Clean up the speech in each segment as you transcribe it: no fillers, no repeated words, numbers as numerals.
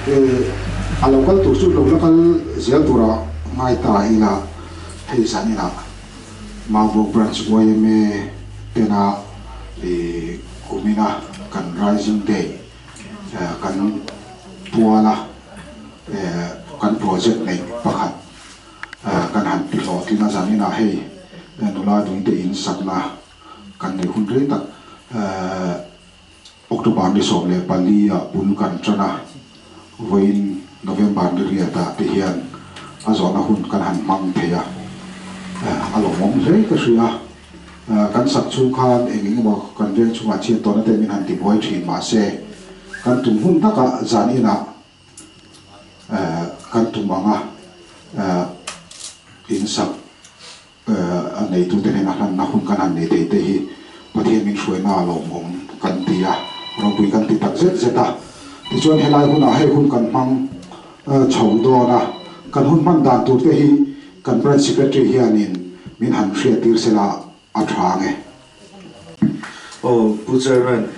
A lo kal tur chu lo la kal zel tura ngai ta ila hei zan inah Maubawk Branch yma tena kumina kan Rising Day kan puala kan project neih pakhat kan han ti hlawhtling a zan inah hei nula duite in sakna kan nei hun rei tak October ni 14 ah bul kan tan a, vawiin November ni riat ah te hian a zawhna hun kan han hmang thei a, a lawmawm hle ka hria. Kan sak chhung khan eng eng emaw kan veng chhungah chhiat tawhna te min han tibuai thin mahse kan tum hun takah zan inah kan tum ang a, in sak A neitute hnena hlanna hun kan han nei thei te hi Pathian min hruaina a lawmawm kan ti a, ropui kan ti tak zet zet a. Tichuan helai hunah hei hun kan hmang chho dawn a, kan hun hman dan tur te hi kan Branch Secretary hianin min han hriattir sela a tha ang e. Aw Pu Chairman,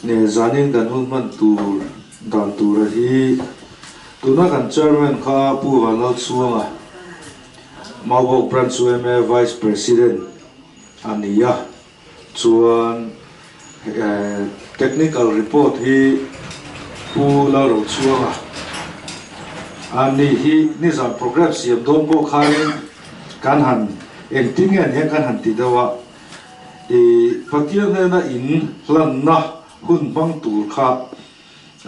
ne zanin kan hun hman tur dan tura hi tuna kan Chairman kha Pu Vanlalchhuanga, Maubawk Branch yma Vice President a ni a, chuan Technical Report hi Pu Lalrochhuanga a ni hi nizan programme siam dawn pawh khanin kan han engtin nge an hian kan han ti deuh a, i Pathian hnena in hlanna hun hmang tur kha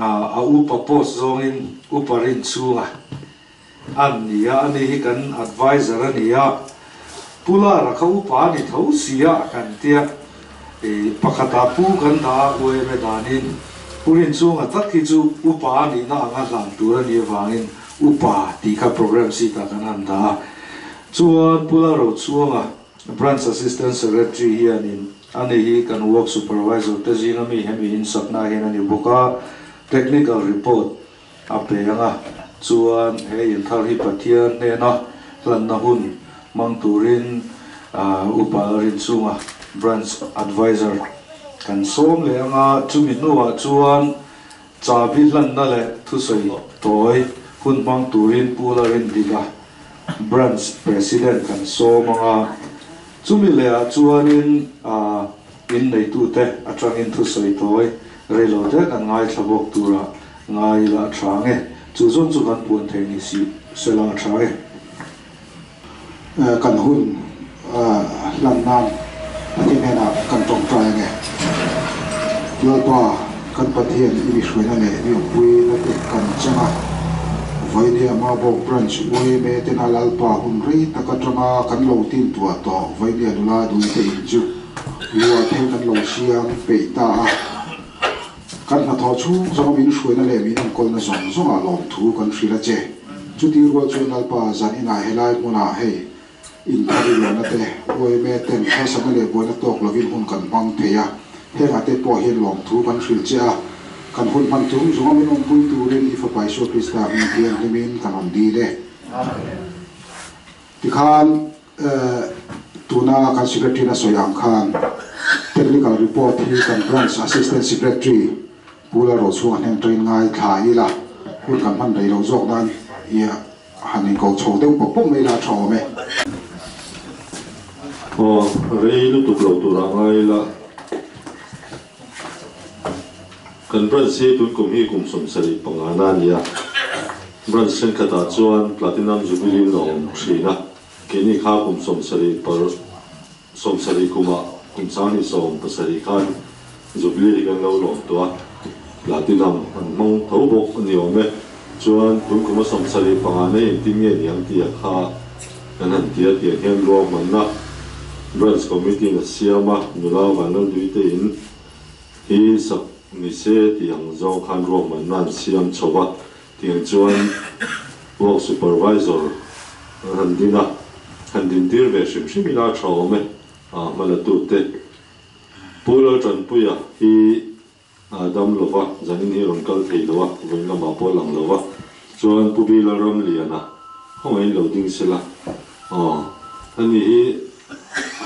a upa post zawngin upa rinchhunga A ni a, ani hi kan adviser a ni a, Pu Lara kha upa a ni tho si a kan tia, i pakhatah pu kan dah a uaim e danin Pu Rinchhunga tak hi chu upa a nihna anga hlan tur a nih avangin upa tih kha programme seat ah kan han dah a. Chuan Pu Lalrochhuanga, Branch Assistant Secretary hianin ani hi kan work supervisor te zinga mi hemi insakna hian a ni bawk a, technical report A pe ang a, chuan he inthar hi Pathian hnena hlanna hun hmang turin Upa Lalrinchhunga, Branch Adviser, kan sawm leh ang a, chumi hnuah chuan chabi hlanna leh thusawi tawi hun hmang turin Pu Lalrindika, Branch President, kan sawm ang a, chumi lehah chuanin inneitute atangin thusawi tawi reilote kan ngaithla bawk tura Ngai ila a tha nge? Chu zawng chu kan puan thei ni si sela a tha e. Kan hun hlan nan Pathian hnenah kan tawngtai ange. Lalpa, kan Pathian i mi hruaina leh mi awmpuina te kan chang a. Vainia Maubawk Branch yma tena Lalpa hun rei tak atanga kan lo tin tuah tawh Vainia nula duite in chu lua thei kan lo siam peih ta a. Kan hnathawh chhung zawng min hruaina leh min enkawlna zawng zawngah lawmthu kan hrilh a che. Chuti rual chuan Lalpa zan inah helai hmunah hei inthar i luahna te, yma ten harsatna leh buaina tawk lovin hun kan hmang thei a, hengah te pawh hian lawmthu kan hrilh che a, kan hun hman chung zawnga min awmpui turin i Fapa Isua Krista hming thianghlimin kan rawn dil e. Tikhan tuna kan Secretary-in a sawi ang khan Technical Report hi kan Branch Assistant Secretary Pu Lalrochhunga hnen train ngaithla ila hun kan hman rei loh zawk nan i han inko chho deuh pawp pawp mai ila a tha awm e. Aw, rei lutuk lo tur a ngai ila. Kan branch hi tun kum hi kum 75 na a ni a, branch thenkhatah chuan Platinum Jubilee in a awm thin a, keini kha kum sawmsarih par 70 kumah kum 2017 khan Jubilee hi kan lo lawm tawh a, Platinum an hmang tho bawk a ni awm e. Chuan tun kuma 75 na engtin nge ni ang tih a kha kan han ti a, tiang hian ruahmanna Branch Committee in a siam a, nula Vanlalduite in Hi sak ni se tih ang zawng khan ruahmanna an siam chho a, tiang chuan work supervisor an han din a, han din tir ve hrim hrim ila a tha awm e, a hmalatute. Pu Laltanpuia hi a dam lo va, zanin hi rawn kal thei lo a, vawiin lamah pawh a lang lo va, chuan Pu Bi Lalramliana khawngaihin lo ding sela, aw ani hi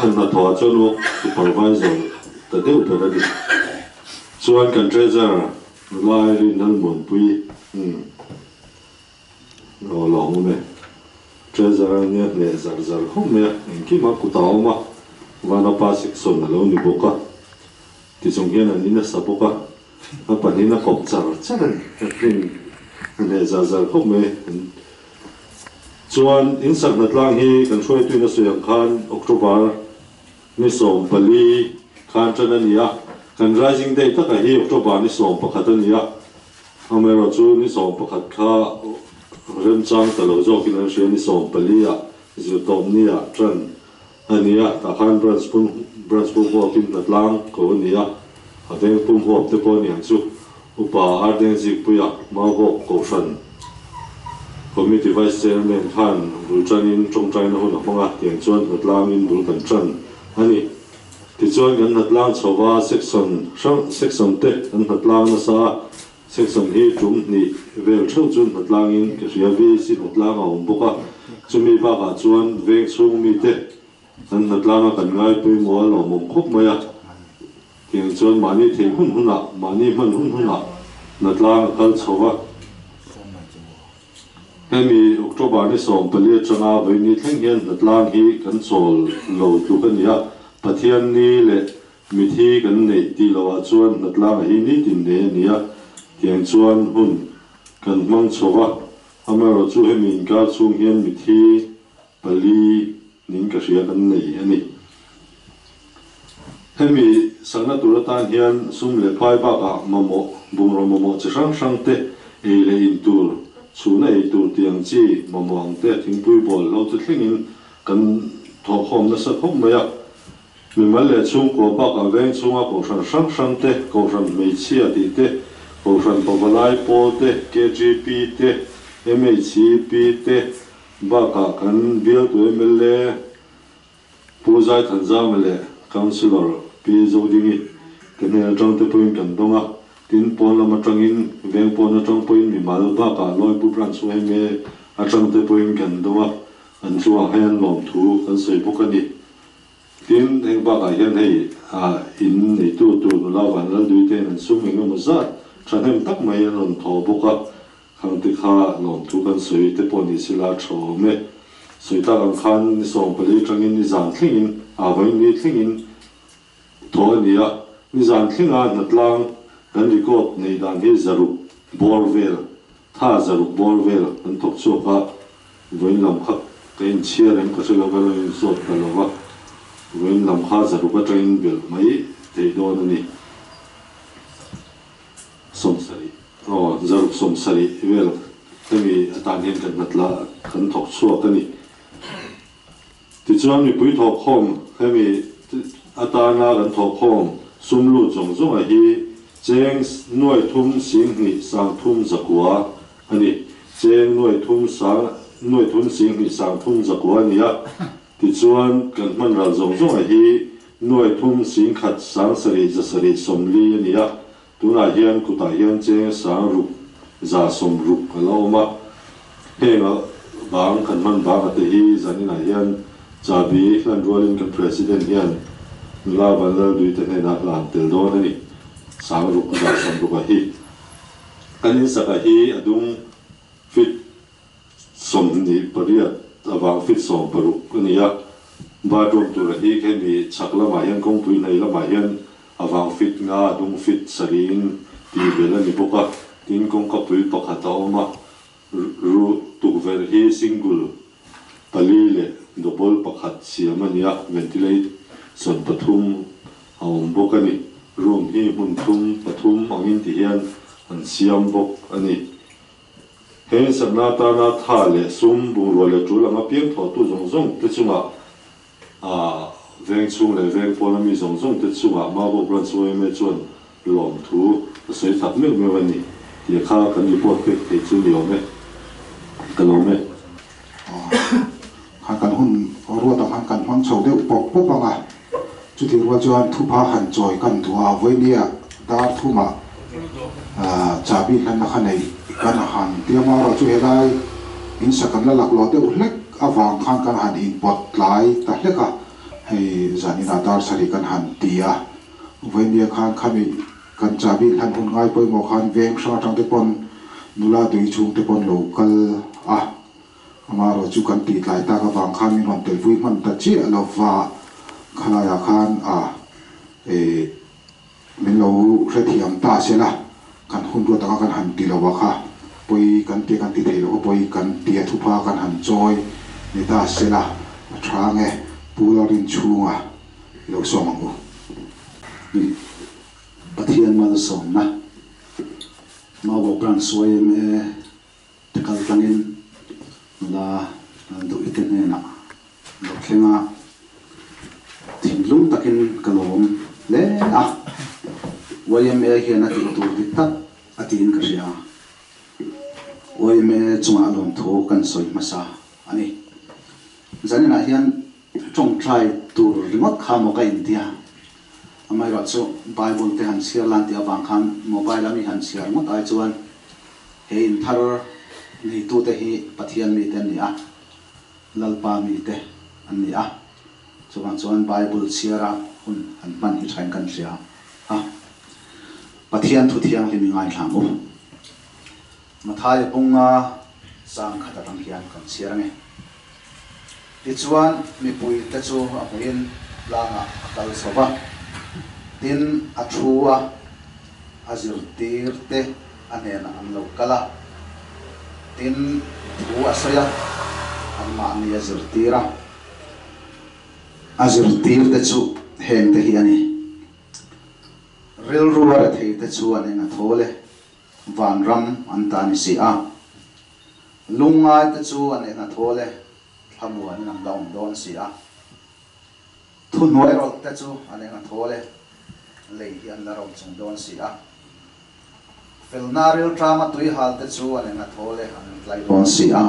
A hnathawh chuan work supervisor ta deuh ber a ni. Chuan kan treasurer nula Irene Lalmuanpui. Umm. Aw lawm awm e. Treasurer nia hneh zar zar khawp mai a, engkim a kut a awm a, Vanapa section a lo ni bawk a, tichung hian an in a sa bawk a, a pahnihin a kawp char char a ni, a print a hneh zar zar khawp mai. Chuan in sak hnatlang hi kan hruaituin a sawi ang khan October ni 14 khan tan a ni a, kan Rising Day taka hi October ni 11 a ni a, amaherawhchu ni 11 kha remchang ta lo zawkin an hria, ni 14 ah zirtawpni ah tan a ni a, tah khan branch pum branch pum huapin hnatlang ko a ni a, a veng pum huap te pawh a ni ang chu. Upa Ardengzikpuia Maubawk Kohhran Committee Vice Chairman khan bul tanin tawngtaina hun a hmang a, tiang chuan hnatlangin bul kan tan a ni. Tichuan kan hnatlang chhova section hrang section te kan hnatlang nasa a, section hi tum hnih vel theuh chu hnatlangin ka hria VAC hnatlang a awm bawk a, chumi bakah chuan veng chhung mite Kan hnatlanga kan ngai pawimawh a lawmawm khawp mai a, tiang chuan mahni theih hun hunah, mahni hman hun hunah hnatlang a kal chho va. Hemi October ni 14 atanga vawiini thleng hian hnatlang hi kan chawl lo tluk a ni a, Pathian ni leh mithi kan neih tih lohah chuan hnatlanga hi nitin nei a ni a, tiang chuan hun kan hmang chho va. Amaherawhchu hemi inkar chhung hian mithi pali nin ka hria kan nei a ni. Hemi sakna tur atan hian sum leh pai bakah mamawh, bungraw mamawh chi hrang hrang te, ei leh in tur, chhuna ei tur tih ang chi mamawh ang te, thingpui bawl hlo te thlengin kan thawhkhawm nasa khawp mai a. Mimal leh chhungkua bakah veng chhunga kohhran hrang hrang te, kohhran hmeichhia tih te, kohhran pavalai pawl te, KGP te, MHCP te, Bakah kan bialtu mla Pu Zaithanzama leh Councillor Pi Zodingi te hnen atang te pawhin kan dawng a, tin pawn lam atangin veng pawn atang pawhin mimal bakah Lawipu Branch yma atang te pawhin kan dawng a, an chungah hian lawmthu kan sawi bawk a ni. Tin, heng bakah hian hei in neitu tur nula Vanlalduite hian an sum eng emaw zat thahnem tak mai an rawn thaw bawk a, Khang te kha lawmthu kan sawi te pawh ni sela tha awm e. Sawi tak ang khan ni 14 tangin ni zan thlengin, a vawiin ni thlengin thaw a ni a. Ni zan thlenga hnatlang kan record neih dan hi zaruk bawr vel, tha zaruk bawr vel kan thawk chhuak a. Vawiin lam kha ka inchhiar em ka hre lo, ka lo inzawt ta lo va. Vawiin lam kha zaruk atangin belh mai theih dawn a ni. 70 aw zaruk 70 vel hemi atan hian kan hnat la kan thawk chhuak a ni. Tichuan mipui thawkkhawm hemi atana kan thawkkhawm sum lut zawng zawng a hi cheng nuai thum sing hnih sang thum zakua a ni. Cheng nuai thum sang nuai thum sing hnih sang thum zakua a ni a. Tichuan kan hman ral zawng zawng a hi nuai thum sing khat sang sarih za sarih sawmli a ni a. Tunah hian kutah hian cheng sang ruk za 60 a la awm a, heng a bang kan hman bang a te hi zaninah hian chabi hlan rualin kan President hian nula Vanlalduite hnenah hlan tel dawn a ni. Sang ruk za 60 a hi kan insak a hi a dung fit 28 avang fit 60 a ni a, bathroom tur a hi khemi chhak lamah hian kawngpui hnai lamah hian A vang fit nga dung fit sarihin tih belh a ni bawk a, tin kawngka pui pakhat a awm a, ru tukverh hi single pali leh double pakhat siam a ni a, ventilation pathum a awm bawk a ni. Room hi hmun thum pathum angin ti hian an siam bawk a ni. Heng sakna atana tha leh sum bungrua leh tul anga piang thawhtu zawng zawng te chungah A veng chhung leh veng pawna mi zawng zawng te chungah Maubawk Branch yma chuan lawmthu a sawi tak meuh meuh a ni tih kha kan report pek thei chu ni awm e, ka lawm e. Khan kan hun ruat ang khan kan hmang chho deuh pawp pawp ang a, chutih rual chuan thupha han chawi kan duh a, vawinia dar thumah chahbi hlanna kha nei kan han tiam a, erawh chu helai in sak kan la laklawh deuh hlek avang khan kan han inpawt tlai ta hlek a, hei zaninah dar sarih kan han ti a, vawinia khan khami kan chahbi hlan hun ngai pawimawh khan veng hrang atang te pawn Nula tui chhungte pawh an lo kal a, amaherawh chu kan tih tlai tak avang khan min rawn telpui hman ta chiah lo va, khalaiah khan a eh min lo hrethiam ta se la, kan hun ruat anga kan han ti lo a kha pawi kan tia kan ti thei lo kha pawi kan tia thupha kan han chawi ni ta se la, a tha nge Pu Lalrinchhunga i lo sawm ang u. Pathian malsawmna Maubawk Branch yma te kal tlangin nula Lalduhi te hnenah lo thleng a, thinlung takin ka lawm hle a, yma hian a tih tur dik tak a tiin ka hria. Yma chungah lawmthu kan sawi hmasa a ni. Zaninah hian tawngtai tur ringawt kha maw ka intia. Amaherawh chu Bible te han chhiar lan tih avang khan mobile a mi han chhiar ngawt ai chuan he inthar neitute hi Pathian mite an ni a, Lalpa mite an ni a, chuvang chuan Bible chhiara hun han hman hi thain kan hria a, Pathian thu thianghlim i ngaithlang u. Mathaia bunga chang khat atang hian kan chhiar ange. Tichuan, mipuite chu a hmuhin tlangah a kal chho va, tin, a thu a, a zirtirte a hnenah an lo kal a, tin, thu a sawi a, anmahni a zirtir a. A zirtirte chu hengte hi a ni, Rilru a retheite chu an eng a thawl e, vanram an ta ni si a. Lungngai te chu an eng a thawl e, thlamuanin an la awm dawn si a. Thuhnuai rawlh te chu an eng a thawl e, lei hi an la ro chung dawn si a. Felna rilṭama tui hal te chu an eng a thawl e, an tlai dawn si a.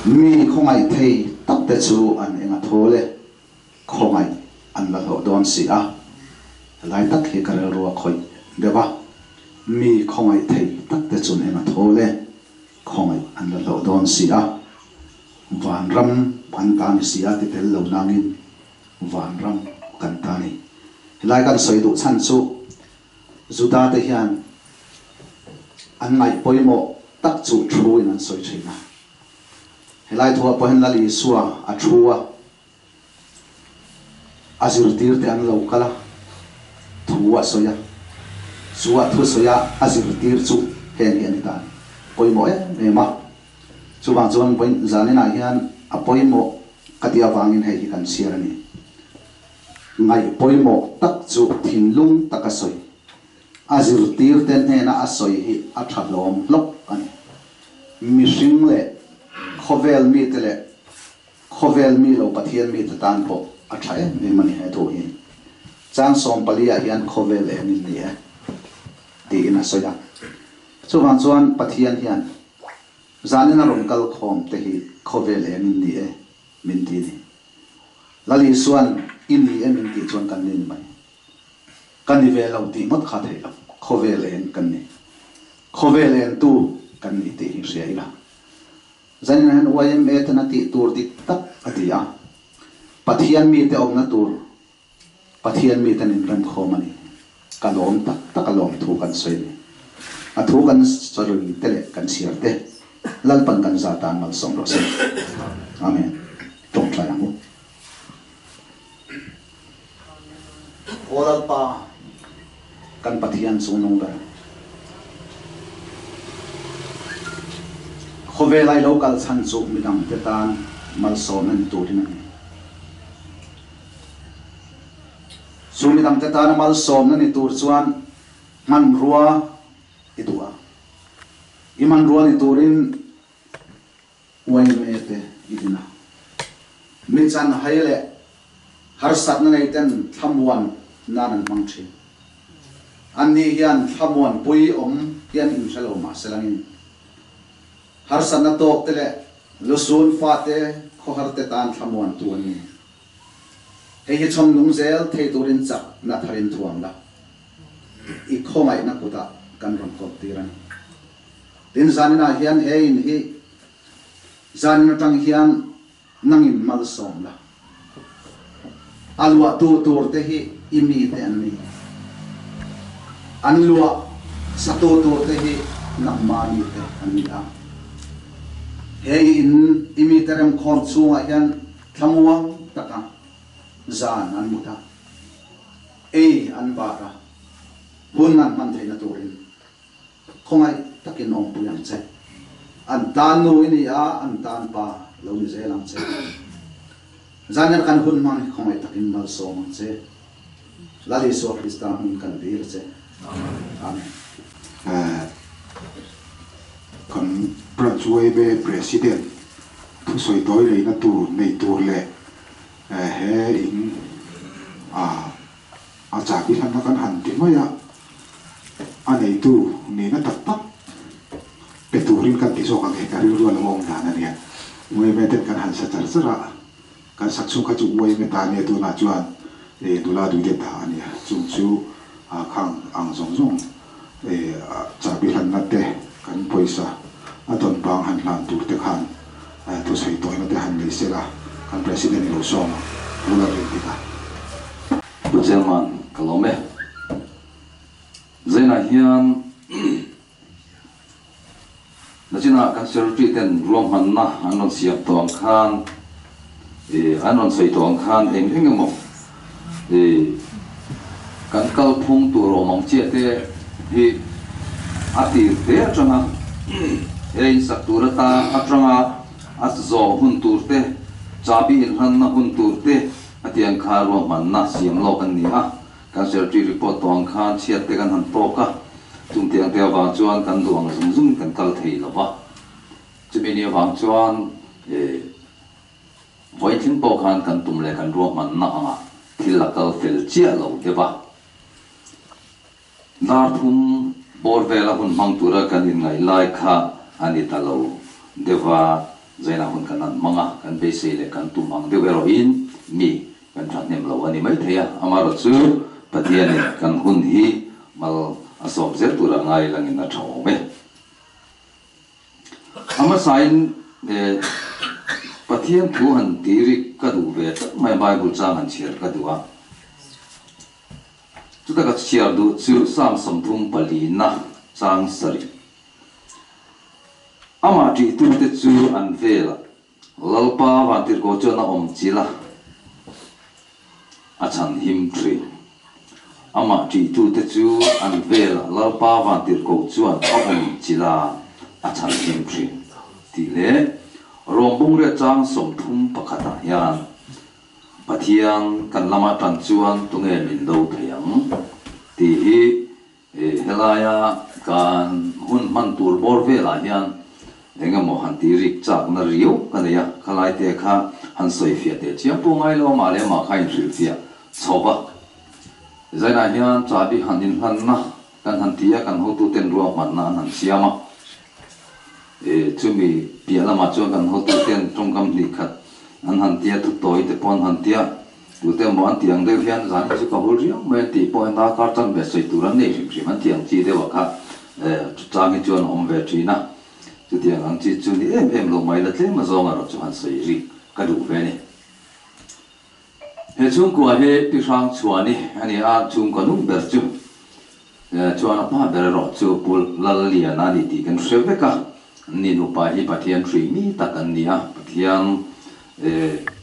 Mi khawngaih thei tak te chu an eng a thawl e, khawngaih an la hlawh dawn si a, helai tak hi ka rilru a khawih deuh a, mi khawngaih thei tak te chun eng a thawl e, khawngaih an la hlawh dawn si a, vanram an ta ni si a ti tel lo nangin vanram kan ta ni. Helai kan sawi duh chhan chu Juda te hian an ngaih pawimawh tak chu thu in an sawi thin a, helai thuah pawh hian Lal Isua a thu a, A zirtirte an lo kal a, thu a sawi a. Chu a thusawi a a zirtir chu heng hi a ni ta pawimawh em em a. Chuvang chuan vawiin zaninah hian a pawimawh ka tih avangin hei hi kan chhiar a ni. Ngaih pawimawh tak chu thinlung taka sawi, a zirtirte hnena a sawi hi a tha hlawm hlawk a ni. Mihring leh khawvel mite leh Khawvel mi lo Pathian mite tan pawh a tha em em a ni he thu hi. Chang 14 ah hian khawvel eng in ni e tiin a sawi a. Chuvang chuan Pathian hian zanin a rawn kal khawm te hi khawvel eng in ni e min ti ni. Lal Isuan i ni e min tih chuan kan ni ni mai. Ka ni ve lo tih ngawt kha theih lo. Khawvel eng kan ni. Khawvel eng tu kan ni tih hi hria ila. Zanin hian yma ten a tih tur dik tak a ti a, Pathian mite awmna tur Pathian miten inremkhawm a ni. Ka lawm tak tak a lawm thu kan sawi a ni. A thu kan sawi te leh kan chhiar te Lalpan kan za tan malsawm rawh se. Amen. Tawngtai ang u. Aw Lalpa, kan Pathian chungnung ber. Khawvel ai lo kal chhan chu midangte tan malsawmna ni turin a ni. Chu midangte tana malsawmna ni tur chuan hmanrua i duh a. I hmanrua ni turin Uaime te i din a. Mi chan hai leh harsatna nei ten thlamuan nan an hmang thin. Anni hian thlamuan pui awm hian inhre lo mah se langin harsatna tawk te leh lusun fate khawhar te tan thlamuan tu an ni. Hei hi chhawm nung zel thei turin chak na tharin thuam la. I khawngaihna kutah kan rawn kawt tir a ni. Tin, zaninah hian he in hi zanin atang hian nangin malsawm la. A luahtu tur te hi i mite an ni. An luah satu tur te hi Nangmah mite an ni a. He i in i mite remkhawm chhungah hian thlamuang taka zan an mut a, ei an bar a, hun an hman theihna turin khawngaih takin awmpui ang che. An tan nu i ni a, an tan pa lo ni zel ang che. Zanin kan hun hmang hi khawngaih takin malsawm ang che. Lal Isua Krista hming kan dil che. Amen. Kan Branch YMA President thusawi tawi leina tur nei tur leh he in a a chahbi hlanna kan han ti mai a, a neitu nihna tak tak pe turin kan ti zawk ang e, ka rilru a lo awm dan a nia. YMA ten kan han sa char char a. Kan sak chhung kha chu uaim ta ania tunah chuan e nula dui te ta ania chung chu a khang ang zawng zawng e chahbi hlanna te kan pawisa a dawn bang han hlan tur te khan thusawi tawina te han nei sela kan president i lo sawm ang rural rin dik a. Pu Chairman, ka lawm e. Zainah hian Nachinah kan secretary ten ruahmanna an rawn siam tawh ang khan ih an rawn sawi tawh ang khan eng eng emaw ih kan kalphung tur awm ang chiah te hi a tir te atanga he insak tur ata atanga a zawh hun tur te chabi inhlanna hun tur te a tiang kha ruahmanna siam lawk an ni a. Kan secretary report tawh ang khan chhiat te kan han tawk a, chung tiang te avang chuan kan duh ang zung zungin kan kal thei lo va. Chumi ni avang chuan eh vawiin pawh khan kan tum leh kan ruahmanna angah thil a kal fel chiah lo deuh a. Dar thum bawr vela hun hmang tura kan inngaih lai kha a ni ta lo deuh va, zainah hun kan han hmang a, kan beisei leh kan tum ang deuh erawhin mi Kan thahnem lo a ni maithei a, amaherawh chu Pathianin kan hun hi mal a sawm zel tura ngai langin a tha awm e. A hmasain Pathian thu han tiri ka duh ve tlat mai a, Bible chang han chhiar ka duh a. Chuta ka chhiar duh chu Psalm 34na chang sarih. Amah ṭihtute chu an velah Lalpa Vantirhkoh chuan a awm chilh a, a chhan him thin. Amah ṭihtute chu an velah Lalpa Vantirhkoh chuan a awm chilh a, a chhan him thin. Tih leh Rom bungreh chang 31 ah hian Pathian kan lama ṭan chuan tunge min do thei ang? tih hi Helaia kan hun hman tur bawr velah hian eng emaw han ti rik chakna riau ka nei a, khalai te kha han sawi fiah teh chiang pawh ngai lo, amah leh amah kha inhrilhfiah chho va. Zainah hian chabi han inhlanna kan han ti a, kan hotuten ruahmanna an han siam a, chumi piah lamah chuan kan hotuten tawngkam hnih khat an han ti a, thutawi te pawh an han ti a. Tute emaw an tih ang deuh hian zan hi chu ka hul riau mai an tih pawh hian darkar chan ve sawi tur an nei hrim hrim an tih ang chi deuh ah kha chang hi chuan a awm ve thin a, chutiang ang chi chu ni em em lo mai la tlem azawng erawh chu han sawi rik ka duh ve a ni. He chhungkua hi Pi Hrang Chhuani a ni a, chhungkua nung ber chu chuan a hma ber erawh chu Pu Lalliana a ni tih kan hre vek a, an ni nupa hi Pathian hrui mi tak an ni a, Pathian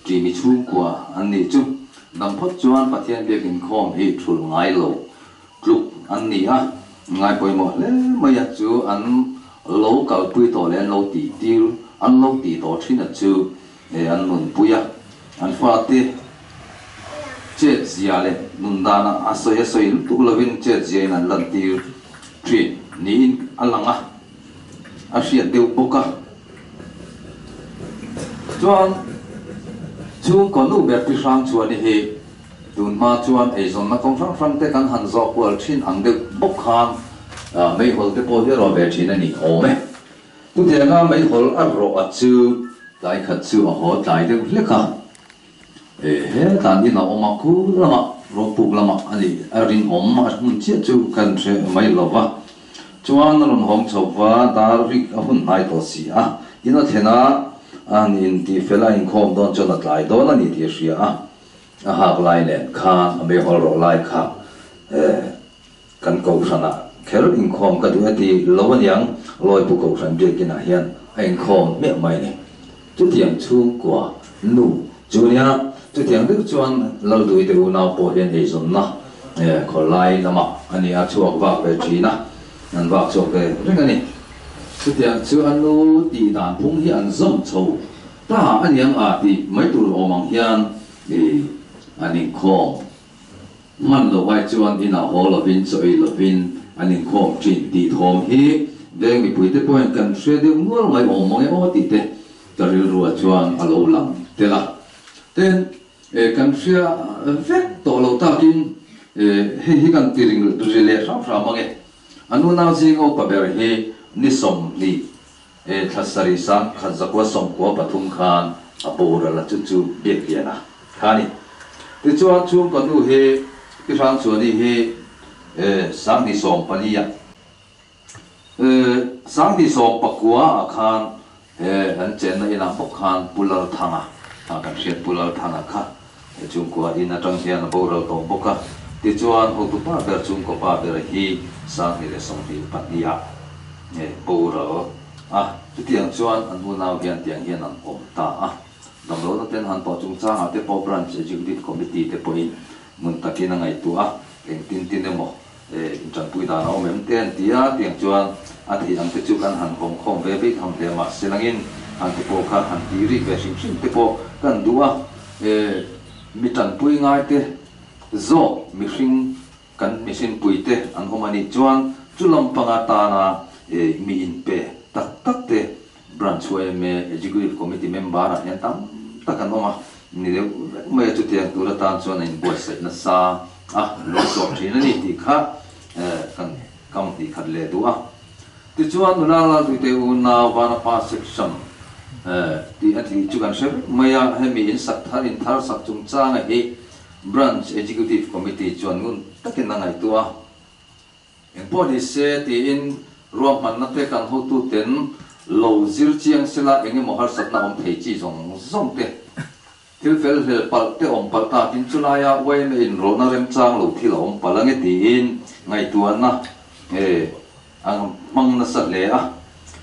Ṭimi chhungkua an nih chu dam phawt chuan Pathian biak inkhawm hi thul ngai lo tluk an ni a, ngai pawimawh hle mai a chu an lo kalpui tawh leh an lo tih tir an lo tih tawh thin a chu an nunpui a, an fate chet zia leh nun dana a sawi a sawi lutuk lovin chet zia in an lantir thin niin a lang a, a hriat deuh bawk a. Chuan chhungkaw nu ber ti hrang chuan i hi tun hma chuan eizawnna kawng hrang hrang te kan han zawh kual thin ang deuh bawk khan meihawl te pawh hi a rawh ve thin a ni awm e. Chutianga meihawl a rawh a chu tlai khat chu a haw tlai deuh hlek a, e he tan in a awm a khu lamah rawpuk lamah a nih a rinawm a hmun chiah chu kan hre mai lo va. Chuan a rawn hawng chho va, dar rik a hun hnai tawh si a, in a thlen a, a han in tih fel a inkhawm dawn chuan a tlai dawn a ni tih a hria a, a hak lai nen khan a meihawl rawh lai kha kan kohhranah kher inkhawm ka duh e ti lo aniang, Lawipu Kohhran Biakinah hian a inkhawm hmiah mai a ni. Chutiang chhungkua nu chu nia, chutiang deuh chuan Lalduite unau pawh hian eizawnna khawlai lamah a ni a chhuak vak ve thin a, an vak chhuak ve reng a ni. Chutiang chu a nu tih dan phung hi an zawm chho ta a niang a tih mai tur awm ang hian an inkhawm hman loh ai chuan inah haw lovin chaw ei lovin an inkhawm thin tih thawm hi veng mipuite pawhin kan hre deuh nual mai awm mang e aw tih te ka rilruah chuan a lo lang tel a. Tin, kan hria vek tawh lo takin hei hi kan ti ring ri leh hram hram ang e. A nunau zing upa ber hi ni 20 thla sarih sang khat zakua 93 khan a boral a chu chu Biakliana kha a ni. Tichuan chhungkaw nu hi Pi Hrangchuani hi 2014 ah 2019 ah khan an chenna inah bawk khan Pu Lalthanga kha kan hriat Pu Lalthanga kha chhungkua in atang hian a boral tawh bawk a. Tichuan hotupa ber chhungkaw pa ber hi 2022 ah boral a, chutiang chuan an unau hian tiang hian an awm ta a. Damlohna ten han tawh chungchangah te pawh Branch Executive Committee te pawhin ngun takin a ngaihtuah a, engtin tin emaw intanpui dan a awm em te an ti a, tiang chuan a theih ang te chu kan han vawng khawm ve vei tham hle mah se langin han te pawh kha han tih rik ve hrim hrim te pawh kan duh a, mi tanpui ngai te zawk mihring Kan mihringpui te an awm a nih chuan chu lam panga tana mi inpe tak tak te Branch yma Executive Committee member ah hian tam tak an awm a, ni deuh vek mai a, chutiang tur atan chuan a inbuatsaih nasa a, lung sawp thin a ni tih kha kan kam hnih khat leh duh a. Tichuan nula Laltuite unau Vanapa Section tih a tih chu kan hre vek mai a, hemi insak thar inthar sak chungchanga hi Branch Executive Committee chuan ngun takin a ngaihtuah a, engpawh ni se tiin ruahmanna te kan hotuten lo zir chiang sela eng emaw harsatna awm thei chi zawng zawng te, thil fel hlel palh te awm palh takin chulaia yma inrawhna remchang lo thil a awm palh ange tiin ngaihtuahna a hmang nasa hle a.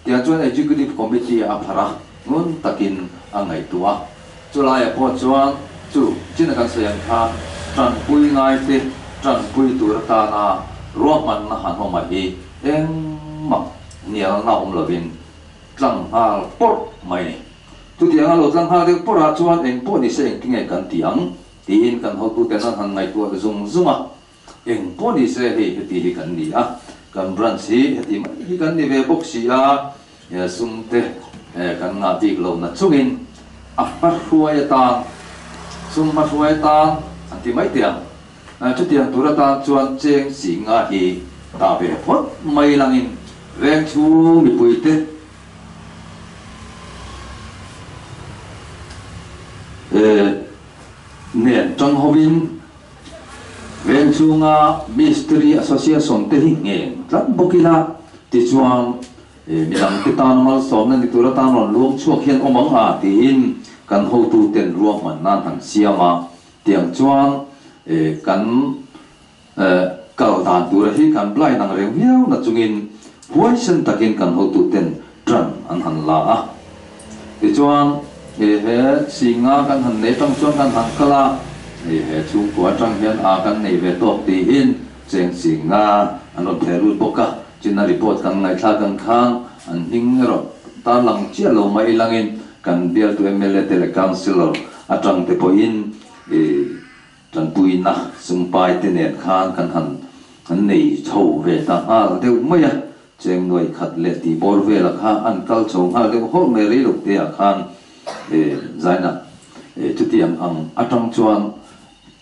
Tiang chuan Executive Committee a pharh a, ngun takin a ngaihtuah a. Chulaiah pawh chuan chu china kan sawi ang khan tanpui ngaite tanpui tur atana ruahmanna han awm a hi engmah hnialna awm lovin tlang nghal pawrh mai a ni. Chutianga lo tlang nghal deuh pawrhah chuan engpawh nise engtinge kan ti ang tiin kan hotuten an han ngaihtuah zung zung a. Eng pawh ni se hei heti hi kan ni a, kan branch hi heti mai hi kan ni ve bawk si a, sum te kan ngah bik lo na chungin a hmahruai atan, sum hmahruai atan an ti mai teh ang. Chutiang tur atan chuan cheng si nga hi dah ve phawt mai langin veng chhung mipui te nen tang hovin Veng chhunga Mistiri Association te hi ngheng tlat bawk ila, tichuan midang te tan malsawmna ni tur atan rawn luang chhuak hian awm ang a tiin kan hotu ten ruahman nan han siam a, tiang chuan kan kal dan tura hi kan blind ang reng viau na chungin huaisen takin kan hotu ten tan an han la a. Tichuan, he Singa kan han nei tang chuan kan han kal a, he chhungkua atang hian a kan nei ve tawk tiin cheng Singa an rawn theh lut bawk a. China report kan ngaihthlak ang khan an hming erawh tan lang chiah lo mai ilangin kan bialtu mla te leh councillor atang te pawhin tanpuina sumpai te nen khan kan han nei chho ve ta nghal deuh mai a. Cheng nuai khat leh tih bawr velah kha an kal chho nghal deuh hawk mai rei lo te ah khan Zaina chutiang ang atang chuan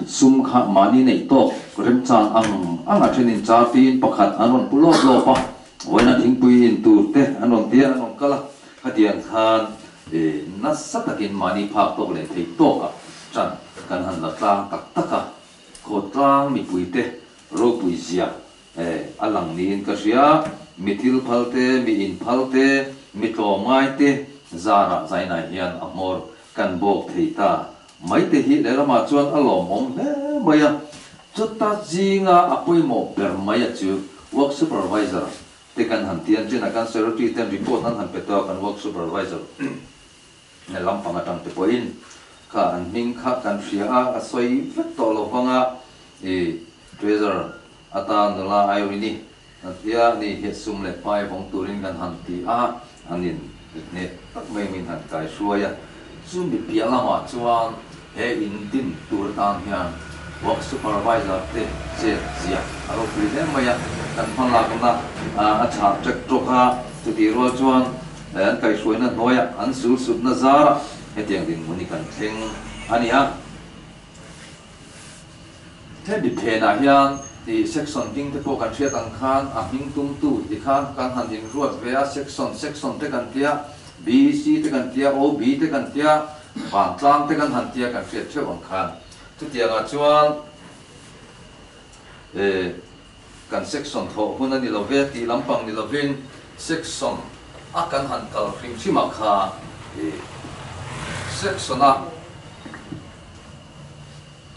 sum kha mahni neih tawk remchang ang ang a thenin char tiin pakhat an rawn pu lawp lawp a, vawiina thingpui in tur te an rawn tia an rawn kal a, khatiang khan nasa takin mahni phak tawk leh theih tawkah tan kan han la tlang tak tak a, khawtlang mipuite ropui zia A lang niin ka hria. Mi thil phal te, mi in phal te, mi tlawmngai te zarah Zainai hian a hmawr kan bawk thei ta mai te hi lehlamah chuan a lawmawm hle mai a. Chuta zinga a pawimawh ber mai a chu Work Supervisor te kan han ti an chin a, kan Secretary ten report an han pe tawh a, kan Work Supervisor lampang atang te pawhin kha an hming kha kan hria a, a sawi vek tawh lo vang a, i Treasurer atan nula Irene-i an ti a, ni hi sum leh pai vawng turin kan han ti a, an in hneh tak mai min han kai hruai a, chumi piah lamah chuan he in din tur atan hian Work Supervisor te chet zia a ropui hle mai a, kan hmalakna a chhah ṭek ṭawk a, chutih rual chuan an kaihhruaina hnuaiah an sul sutna zarah hetiang dinhmun hi kan thleng a ni a. Hemi phenah hian i section hming te pawh kan hriat ang khan a hming tumtu ti khan kan han inruat ve a, section section te kan tia, B, C te kan tia, O, B te kan tia, vantlang te kan han tia kan hriat theuh ang khan. Chutiangah chuan e kan section thawh hun a ni lo ve tih lampang ni lovin section a kan han kal hrim hrim a kha i section a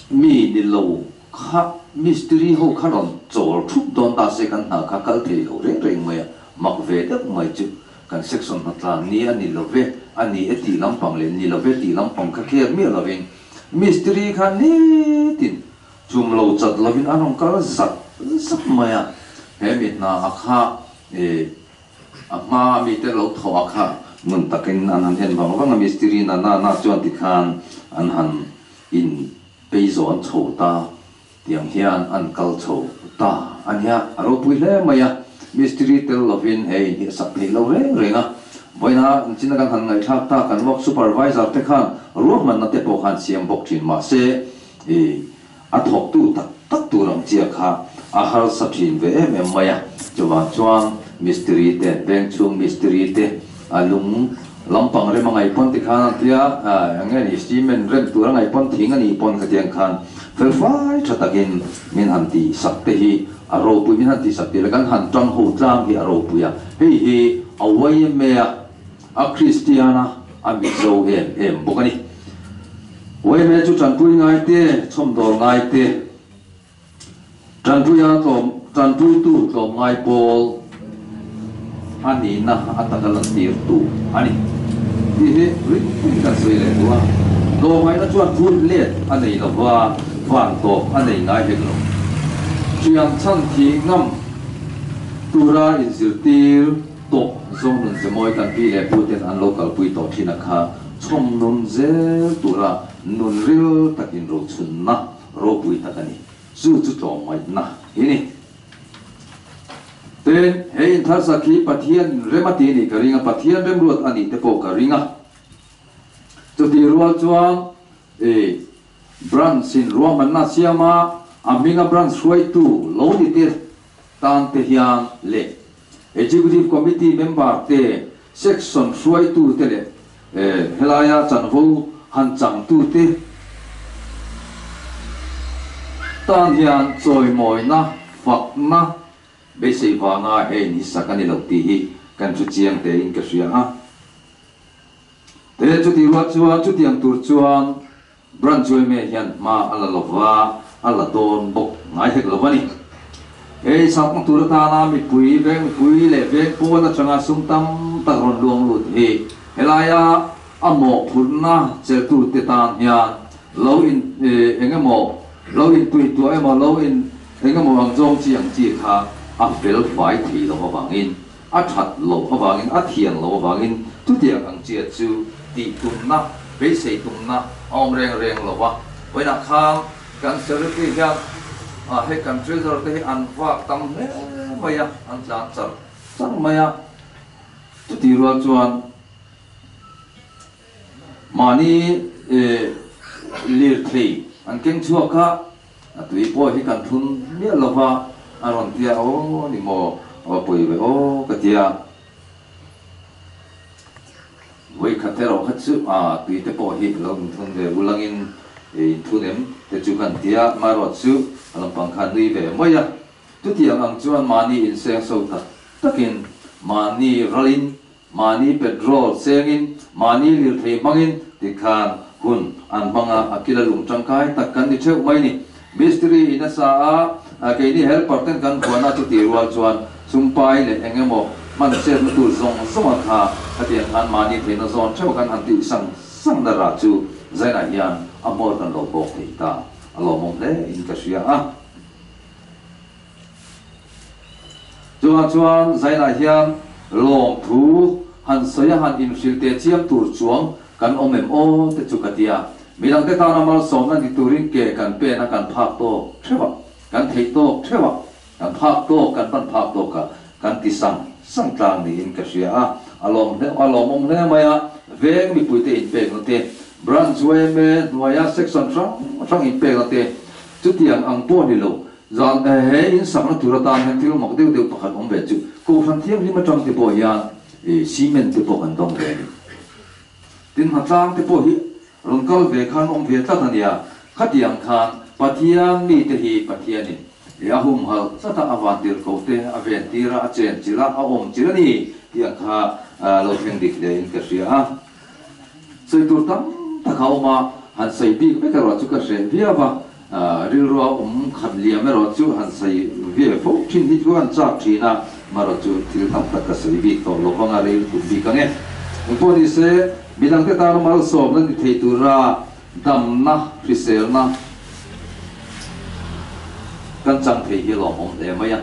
Mi ni lo kha mistiri ho kha rawn chawl thup dawn ta se kan hna kha kal thei lo reng reng mai a, mak ve deuh mai chu kan section hnatlan ni a ni lo ve, a ni e tih lampang leh ni lo ve tih lampang kha kher miah lovin mistiri kha nitin chum lo chat lovin a rawn kal zat zat mai a, he mi hna a kha e a hma mite lo thawh a kha ngun takin an han en vang vang a, mistiri na na na chuan tikhan an han In peizawn chho ta tiang hian an kal chho ta a nia, a ropui hle mai a, mistiri tel lovin he in hi a sak theih lo reng reng a, vawiina china kan han ngaihthlak ta kan work supervisor te khan ruahmanna te pawh khan siam bawk thin mahse i a thawktu tak tak tur ang chia kha a harsa thin ve em em mai a, chuvang chuan mistiri te vengchhung mistiri te a lung Lampang rem a ngaih pawn tikhan an tia, eng nge ni cement rem tur a ngaih pawn thing a nih pawn khatiang khan fel fai tha takin min han tih sak te hi a ropui, min han tih sak tih leh kan han tang ho tlang hi a ropui a, hei hi a yma a, a Kristian a, a Mizo em em bawk a ni. Yma chu tanpui ngai te, chhawmdawl ngai te, Tanpuia tlawm, tanpuitu tlawmngai pawl a nihna a taka lantirtu a ni tih hi ring ring kan sawi leh duh a. Tlawmngaihna chuan phut let a nei lo va, van tawp a nei ngai hek lo. Thian chhan thi ngam tura inzirtir tawh zawng nun zemawi kan pi leh puten an lo kalpui tawh thin a kha chhawm nun zel tura nun ril takin rochhunna Ropui tak a ni. Chu chu tlawmngaihna hi ni. Tin, he intharsak hi Pathian rem a ti nih ka ring a, Pathian remruat a nih te pawh ka ring a. Chutih rual chuan i branch in ruahmanna a siam a, a hminga branch hruaitu lo ni te tan te hian leh Executive Committee member te, Section hruaitu te leh helaia chanvo han changtu te tan hian chawimawina, fakna beisei vanga he in hi sak a ni lo tih hi kan hre chiang tein ka hria a. Te chutih rual chuan chutiang tur chuan Branch yma hian hma a la lova, a la dawn bawk ngai hek lo a ni. Hei sakna tur atana mipui, veng mipui leh veng pawn atanga sum tam tak rawn luang lut hi helaia a mawhphurhna cheltute tan hian lo in eng emaw lo intuihtuah emaw lo in eng emaw ang zawng chi ang chi kha a fel fai thei lo avangin A that loh avangin, a thian loh avangin chutiang ang chia chu tih tumna, beisei tumna a awm reng reng lo a. Vawiinah khan kan secretary hian hei kan treasurer te hi an vak tam hle mai a, an tlan char char mai a. Chutih rual chuan mahni lirthei an keng chhuak a. A tui pawh hi kan thun miah lo va, a rawn ti a, aw ni maw, a va pawi ve aw ka ti a. Vawi khat erawh kha chu a tui te pawh hi lo inthun ve ulangin inthun em te chu kan ti a, amaherawh chu a lampang khan nui ve mai a. Chutiang ang chuan mahni inseng so tak takin mahni ralin Mahni petrol chengin, mahni lirthei hmangin tikhan hun an hmang a, a kila lung tangkai tak kan ni theuh mai ni. Mistiri in a sa a, keini helper ten kan huan a chutih rual chuan sumpai leh eng emaw hman chetna tur zawng zawng a kha khatiang khan mahni theihna zawn theuh kan han tih sang sang na rah chu Zainah hian a hmawr kan lo bawk thei ta a lawmawm hle in ka hria a. Chuvang chuan Zainah hian lawmthu han sawi a han inhrilh teh chiam tur chuang kan awm em aw te chu ka ti a. Midangte tana malsawmna ni turin ke kan pen a kan phak tawk theuh a, kan theih tawk theuh a, kan phak tawk kan pan phak tawk a kan ti sang sang tlang niin ka hria a, a lawm hle a lawmawm hle mai a, veng mipuite inpekna te, Branch yma hnuaia section hrang hrang inpekna te, chutiang ang pawh ni lo, zan he insakna tur atan hian thil mak deuh deuh pakhat awm ve chu Kohhran Thianghlim atang te pawh hian cement te pawh kan dawng ve a ni. Tin, hnatlang te pawh hi rawn kal ve khan awm ve tlat a nia. Khatiang khan Pathian mite hi Pathianin i a humhalh tlat a, a vantirhkoh te a ven tir a, a chen chilh a, a awm chilh a ni tih ang kha lo thleng dik hle in ka hria a. Sawi tur tam tak a awm a, han sawi bik vek erawh chu ka hreh viau a, rilrua awm khat liam erawh chu han sawi ve fo thin hi chu an chak thin a, marawh chu thil tam tak ka sawi bik tawh lo vang a, rei lutuk bik ang e. Engpawh ni se, midangte tan malsawmna ni thei tura damna, hriselna kan chang thei hi lawmawm hle mai a.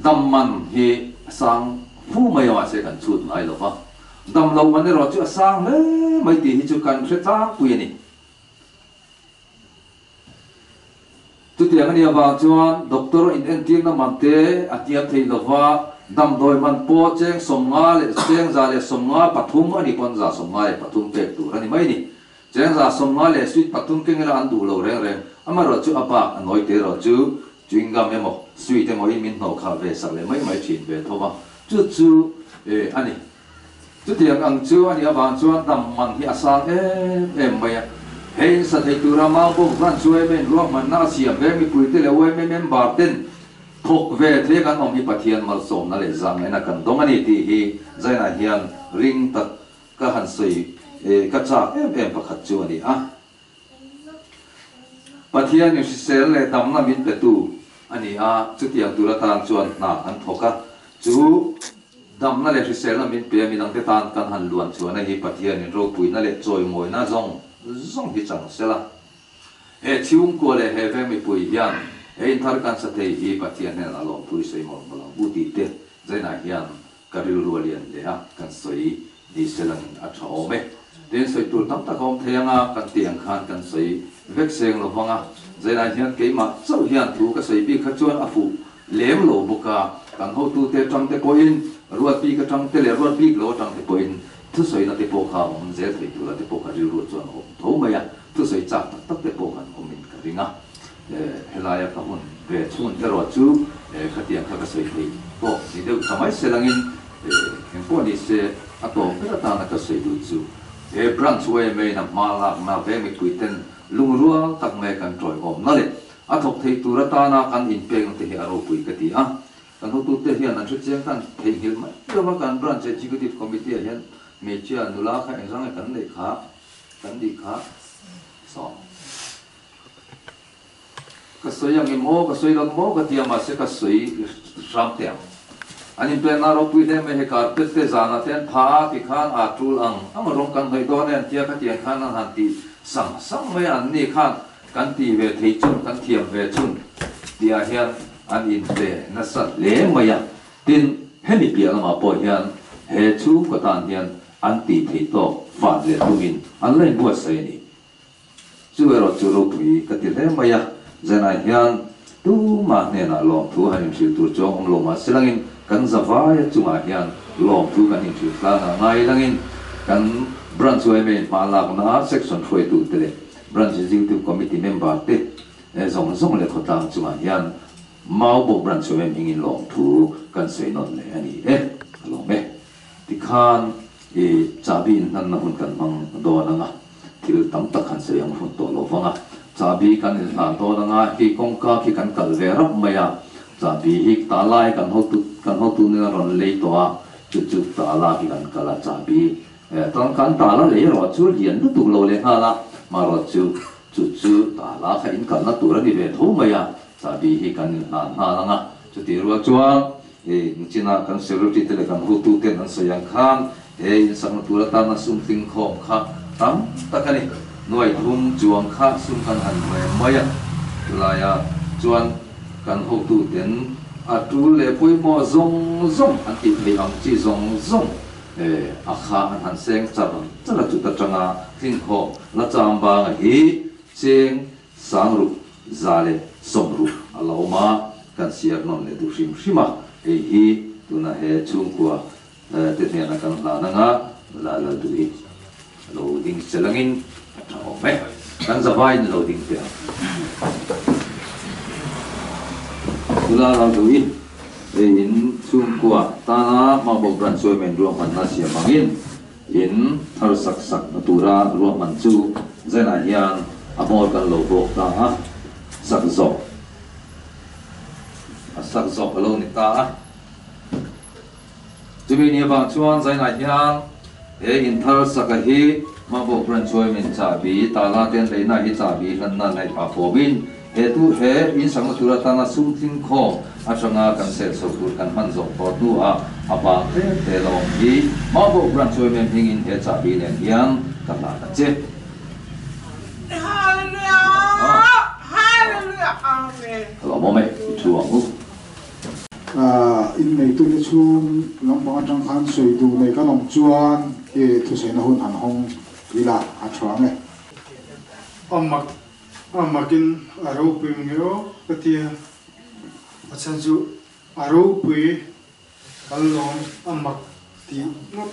Dam man hi a sang fu mai a mahse kan chhut ngai lo va, dam lo man erawh chu a sang hle mai tih hi chu kan hre tlangpui a ni. Chutiang a nih avang chuan doctor inentirna man te a hniam thei lo va, damdawi man pawh cheng 50 leh cheng 153 a nih pawn 153 pek tur a ni mai a ni. Cheng 150 leh sweet pathum keng ila an duh lo reng reng, amaherawh chu a bak a nawi te erawh chu chewing gum emaw sweet emaw in min hnawh khah ve sak leh mai mai thin ve tho va, chu chu eh a ni. Chutiang ang chu a nih avang chuan dam man hi a sang em em mai a. Hei in sa thei tura Maubawk Branch yma in ruahmanna a siam ve mipuite leh yma member ten thawk ve thei a kan awm hi Pathian malsawmna leh zahngaihna kan dawng a ni tih hi Zainah hian ring tak Ka han sawi e, ka chak em em pakhat chu a ni a. Pathian in hrisel leh damna min petu a ni a, chutiang tur atan chuan hna kan thawk a. Chu damna leh hriselna min pe a midangte tan kan han luan chhuahna hi Pathian in ropuina leh chawimawina zawng zawng hi chang sela. He chhungkua leh he veng mipui hian he inthar kan sa thei hi Pathian hnenah lawmthu i sawi mawlh mawlh ang u tih te Zainah hian Ka rilru a lian hle a, kan sawi ni se langin a tha awm e. Tin, sawi tur tam tak a awm thei ang a, kan tih ang khan kan sawi vek seng lo vang a. Zainah hian keimah chauh hian thu ka sawi bik kha chuan a fuh lem lo bawk a, kan hotute atang te pawhin, ruat bik atang te leh ruat bik lo atang te pawhin thusawina te pawh kha awm zel thei tura te pawh ka rilru chuan a awm tho mai a, thusawi chak tak tak te pawh kan awmin ka ring a. Helaia ka hun ve chhun erawh chu khatiang kha ka sawi thei tawk ni deuh ta mai se langin engpawh ni se a tawp ber atana ka sawi duh chu he branch yma in a hma lakna ve mipui ten lungrual tak mai kan tawiawmna leh a thawk thei tur atana kan inpekna te hi a ropui ka ti a. Kan hotute hian an hrechiang khan theihnghilh mai lova kan branch executive committee ah hian hmeichhia nula kha engzang nge kan neih kha kan nih kha sawm. Ka sawi ang em aw, ka sawi lo maw ka ti a, mahse ka sawi hram teh ang. An inpekna ropui hle mai, he carpet te zanah te an pha a tikhan aa tul ang ang rawng kan hnawih dawn e an tia khatiang khan an han ti sang sang mai a, an ni khan kan ti ve thei chun, kan thiam ve chun tihah hian an inpe nasa hle mai a. Tin, hemi piah lamah pawh hian he chhungkaw tan hian an tih theih tawk fat leh tumin an la inbuatsaih a ni. Chu erawh chu ropui ka ti hle mai a, zanah hian tumah hnenah lawmthu han inhrilh tur chuang awm lo mah se langin kan zavaia chungah hian lawmthu kan inhrilh tlang a ngai langin kan Branch yma hma lakna Section hruaitute leh Branch Executive Committee member te zawng zawng leh khawtlang chungah hian Maubawk Branch yma hmingin lawmthu kan sawi nawn leh a ni e, a lawm e. Tikhan i chahbi inhlanna hun kan hmang dawn ang a, thil tam tak han sawi ang hun tawh lo vang a, chahbi kan inhlan dawn ang a, khi kawngka khi kan kal ve rap mai a, chahbi hi ta lai kan hotu kan hotu nen a rawn lei tawh a, chu chu ta la khi kan kal a, chahbi tan kan ta la lei erawh chu lian lutuk lo leh nghal a, marawh chu. Chu chu tala kha in kalna tur a ni ve tho mai a, chahbi hi kan inhlan nghal ang a. Chutih rual chuan i nichina kan secretary te leh kan hotu ten an sawi ang khan he insakna tur atana sum tling khawm kha tam tak a ni. Nuai thum chuang kha sum kan han rem mai a, chulaia chuan kan hotu ten a tul leh pawimawh zawng zawng an tih theih ang chi zawng zawng a kha an han seng char char a, chut atanga tling khawm la cham banga hi cheng 660 a lo awm a, kan siar nawn leh duh hrim hrim a, hei hi tuna he chhungkua te hnena kan hlan anga la lal duh hi a lo ding sel angin a tha awm e, kan zavaiin a lo ding teh ang. Tula lal duh hi hei in chhungkua tana Maubawk Branch Chairman ruahmanna siam angin In thar sak sak na tura ruahman chu Zen-ah hian a hmawr kan lo bawk ta a, sak zawh a sak zawh a lo ni ta a. Chumi ni avang chuan Zen-ah hian he in thar saka hi Mabawk Branch Women chahbi tala te an leina hi chahbi hlanna neih pah fawmin he tu he in sakna tur atana sum tling khawm atanga kan sel chho tur kan hman zawh tawh hnuah a bang tlem te la awm hi Mabawk Branch Women hmingin he chahbi nen hian ka hlan a che. Ka lo awm e, i thu ang u. Inneitute chhung lampang atang khan sawi duh nei kan awm chuan i thusaina hun han hawng ila a tha ang e. A mak a makin a ropui nge aw ka ti a, a chhan chu a ropui kan lawm a mak tih ngawt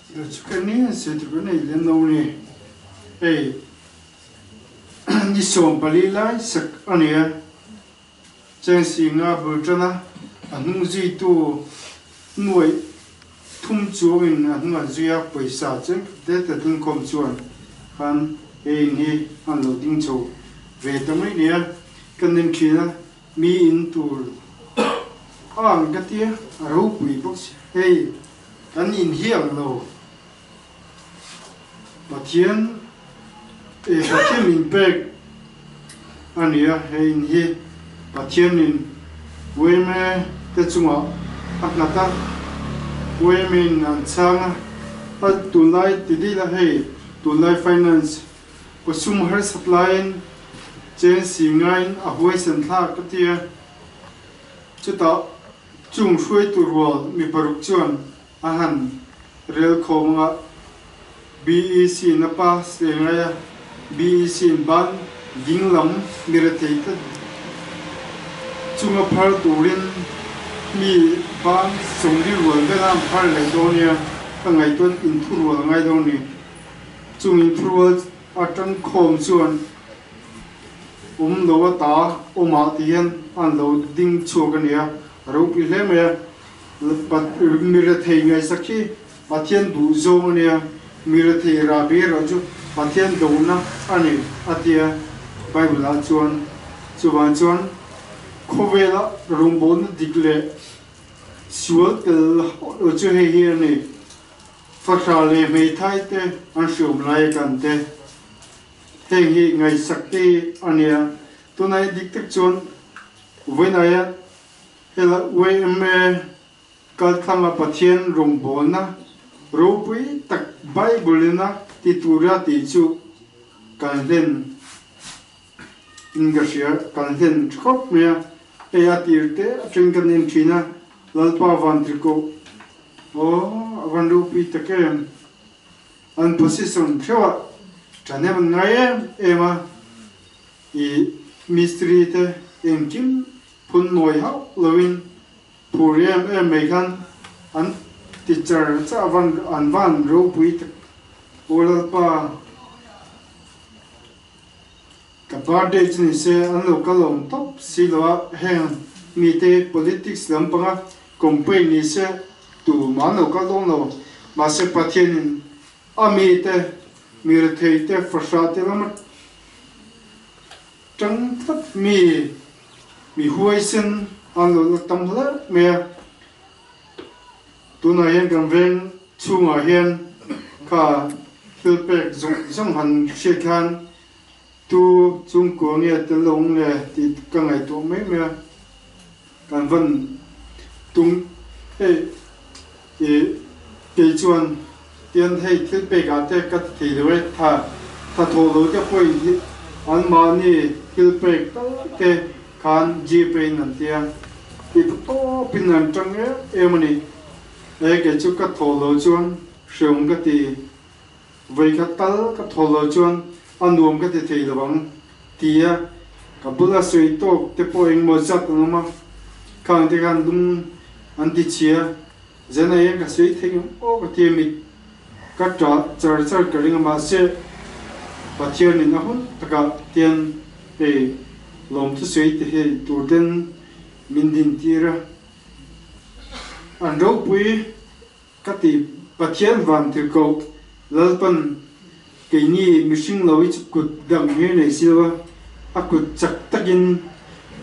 thil chu ka ni an sawi tur ka nei lem lo ni hei. Ni 14 lai sak a ni a, Chengsinga bul tana a hnung zuitu nuaih thum chuangin a hnung an zui a, pawisa cheng te te tlingkhawm chuan khan he in hi an lo ding chho ve ta mai ni a, ka nen thin a, mi in tur a ang ka tia, a ropui bawk si, hei kan in hi ang lo. Pathian eh Pathian min pek a ni a, hei in hi Pathianin uaime te chungah a nghat a, uaime in an chhang a, a tunlai ti dil a hei tunlai finance kawsum harsat laiin cheng si ngaiin a huaisen thlak a ti a, chutah chung hruaitu rual mi paruk chuan A han rel khawm anga BEC in a pass leh ngai a, BEC in ban ding lam mi rethei te chunga phar turin mi ban 40 rual vela an phar leh dawn nia, ka ngaihtuah inthurual a ngai dawn ni. Chung inthurual atang khawm chuan awm lo a ta awmah ti hian an lo ding chhuak a nia, a ropui hle mai a. Mi rethei ngaihsak hi Pathian duh zawng a nia, mi rethei rah ve erawh chu Pathian dohna a ni a ti a, Bible ah chuan. Chuvang chuan khawvela rawngbawlna dik leh sual tel hauh lo chu hei hi a ni, Fahrah leh hmeithai te an hriawm lai a kan te, heng hi ngaihsak te hi a nia. Tunah hi dik tak chuan vawiinah Hela yma kaltlanga Pathian rawngbawlna ropui tak Bible-in a ti tura tih chu kan hlen in ka hria, kan hlen tha khawp mai a. Hei a tir te atangin kan en thin a, Lalpa Vantirhkoh, aw a van ropui tak em! An position theuhah thahnem an ngai em em a, i mistiri te engkim Phun nawi hauh loin phur em em mai khan an ti char char a van an van ropui tak Aw Lalpa ka birthday chu ni se an lo kal awm tawp si lo a heng mite politics lampanga campaign ni se tumah an lo kal dawn lo mahse Pathianin a mite mi rethei te fahrah te lama Tang tlat mi mi huaisen an lo la tam hle mai a, tunah hian kan veng chhungah hian kha Thil pek zawng zawng han hriat khan tu chungkua nge tel lo ang le tih ka ngaihtuah mai mai a, kan van tum hei ih kei chuan tian hei thil pek ah te ka ti thei lo e tha tha thawh lo te pawhin hi anmahni thil pek tal te khan Gpay in an tia tih tawp in an tang em em a ni. E kei chu ka thawh lo chuan hreawm ka ti. Vawikhat tal ka thaw lo chuan a nuam ka ti thei lo ang ti a ka bula sawi tawk te pawh engmaw zat an awm a, khang te khan lung an ti chhia, zan ah hian ka sawi thei ngam aw ka ti a mit ka ṭah char char ka ring a mahse Pathian in a hun takah tian hei lawmthu sawi te hei tur ten min din tir a, an ropui Ka ti, Pathian van tirhkoh Lalpan keini mihring lo i kut dang hi nei si lo a, a kut chak takin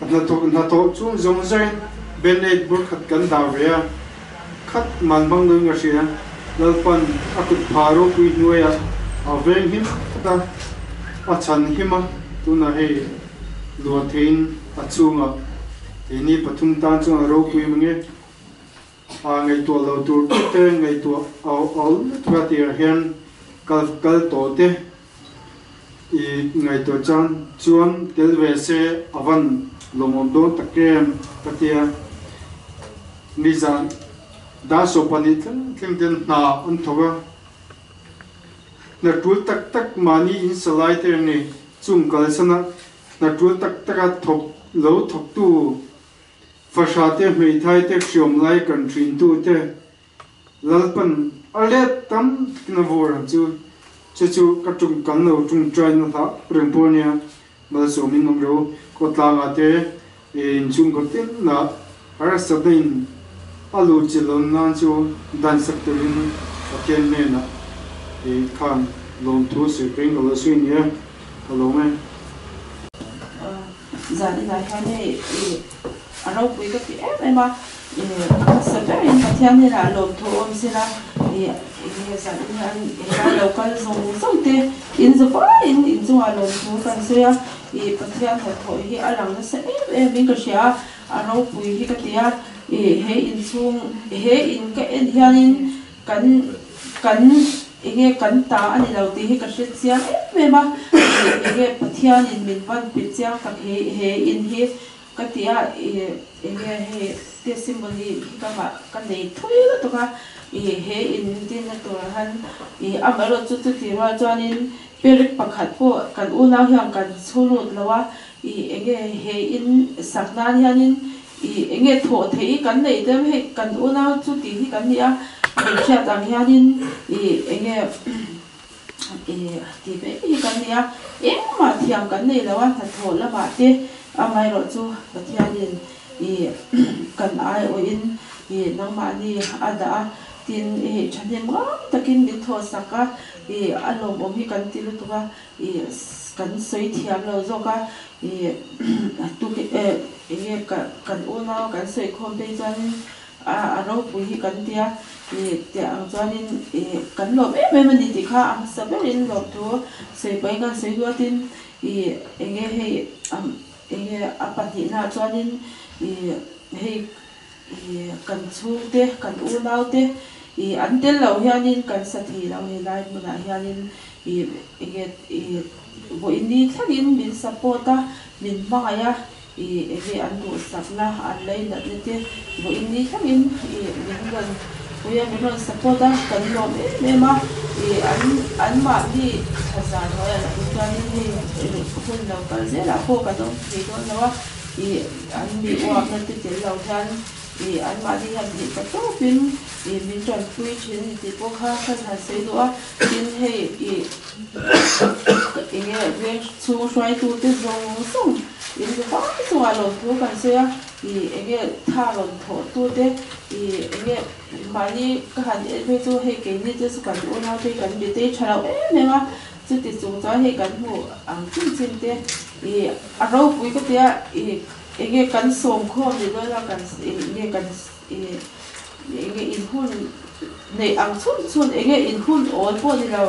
a hnathawk hnathawh chung zawng zawngin band-aid bur khat kan dah ve a, khat man hmang lo in ka hria. Lalpan a kut pha ropui hnuaiah a veng him tlat a, a chhan him a, tunah hei luah theiin a chhungah keini pathum tan chuan a ropui mang e. A ngaihtuah lo tur te ngaihtuah a awl lutuk a tih ah hian kal kal tawh te i ngaihtuah chan chuan tel ve se a van lawmawm dawn tak em ka tia. Nizan dar 12 thleng thleng ten hna an thawk a, hna tul tak tak mahni in salai te an ni chung kalsan a hna tul tak tak a thawk lo thawktu Fahra te, hmeithai te, hriam lai kan ṭhintu te Lalpan a let tam takin a vawr ang chu. Chu chu ka ṭum kan lo ṭungṭai na hlah reng pawh ania, malsawmin awm ro. Khawtlangah te inchhungkaw tinah harsatna in a lut chilh awm nan chu dan sak turin Pathian hnenah khan lawmthu sawi peng ka lo sawi nia, ka lawm e. Zan inah hian hei ih a ropui ka ti em em a, ih hmasa berin Pathian hnenah lawmthu awm sela ih enge zan in hian englai lo kal zawng zawng te in za vaiin inchungah lawmthu kan sawi a, ih Pathian hnathawh hi a lang nasa em em in ka hria a, a ropui hi ka ti a, ih he inchhung he in ka en hianin Kan kan enge kan ta a ni lo tih hi ka hre chiang em em a, ih enge Pathianin min van pe chiang tak hi he in hi ka ti a, ih enge hei testimony hi ka ngah ka nei thui lutuk a, ih he in dinna turah han ih amaherawh chu chuti rual chuanin perik pakhat pawh kan unau hian kan chhu lut lo a, ih enge he in sak nan hianin I enge thawh theih i kan neih deuh hei kan unau chu tih hi kan ni a, min hriat ang hianin i enge i tih mai hi kan ni a, engmah thiam kan nei lo a, hnathawh lamah te amaherawh chu Pathianin i kan aiawhin i nangmahni a dah a, tin hei thahnem ngai takin min thawhsak a, i a lawmawm hi kan ti lutuk a. I kan sawi thiam lo zawk a, i tuk enge kan unau kan sawi khawm phei chuanin a a ropui hi kan tia, i tih ang chuanin i kan lawm em em a ni tih kha a hmasa berin lawmthu sawi pahin kan sawi duatin i enge hei enge a pahnihnaah chuanin i hei i kan chhungte kan unaute i an tel lo hianin kan sa thei lo helai hmunah hianin i enge i vawiin thlengin min support a min hmangaih a i enge an duhsakna an leinatna te vawiin thlengin i min rawn pui a min rawn support a kan lawm em em a i an anmahni thlazar hnuaiah lah chuanin hei hun lo kal zelah pawh kan awm thei dawn lo a. I an mi uapna te tel lo hian i anmahni hian theih ta tawpin i min tanpui thin ni tih pawh kha ka han sawi duh a, tin hei i enge veng chhung hruaitute zawng zawng in za fai chungah lawmthu kan sawi a, i enge tha rawn thawhtute i enge mahni ka han en phei chu hei keini te chu kan unaute kan mitei tha lo em em a, Chuti chung chuan hei kan hmuh ang chin chin te i a ropui ka tia i enge kan sawm khawm ni dawn a kan enge kan i enge in hun neih ang chhun chhun enge in hun awl pawh ni lo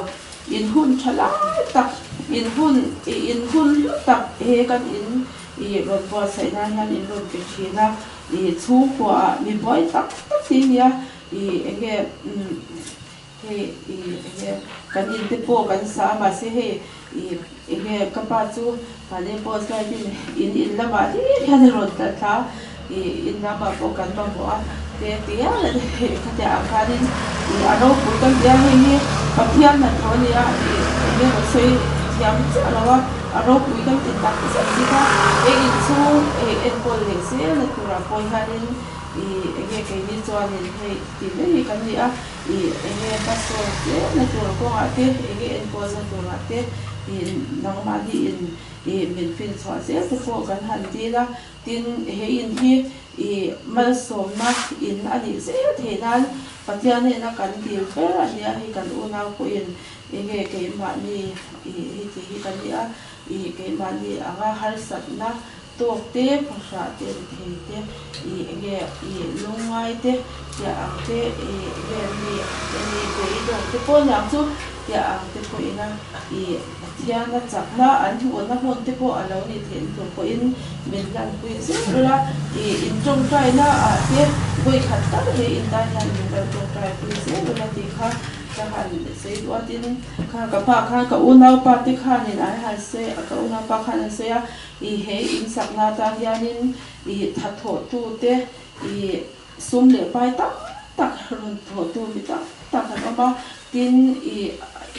In hun tha lai tak, in hun in hun hlu tak he kan in i rawn buatsaih nan hian in rawn pe thin a, i chhungkua ah mi buai tak tak te nia, i enge hei i enge kan in te pawh kan sa a mahse hei i enge ka pa chu mahni post light in in in lamah hlir hian a rawn tla thla a, i in lamah pawh kan mamawh a te ti a khatiang ang khanin i a ropui kan ti a hei hi Pathian hnathawh a ni a i enge maw sawi thiam chiah lo a a ropui kan ti tak zet bik a he inchhung hei enkawl leh zel a turah pawh hianin i enge keini chuanin hei ti mai hi kan ni a i enge pastor tlem na tur kawngah te enge enkawlna turah te i nangmahni in i min finchhuah zel te pawh kan han dil a. Tin, he in hi i malsawmna in a nih zel theih nan Pathian hnena kan dil ber a nia, hei kan unau pawhin enge keimahni i hei tih hi kan nia, i keimahni anga harsatna tawk te, phahrah te, rethei te, i enge i lungngai te tiah ang te, i enge mi mi beidawng te pawh aniang chu tiah ang te pawhin a i Pathiana chakna an hmuhna hmun te pawh a lo ni theih tur pawhin min hlanpui zel ula, i intawngtaina ah te vawi khat tal he intan hian min lo tawngtaipui zel ula tih kha ka han sawi duh a. Tin, kha ka pa khan ka unaupa te khanin an han sawi a, ka unaupa khan an sawi a, i he insakna atan hianin i thathawhtu te i sum leh pai tam tak rawn thawhtu mi tam tak an awm a, tin i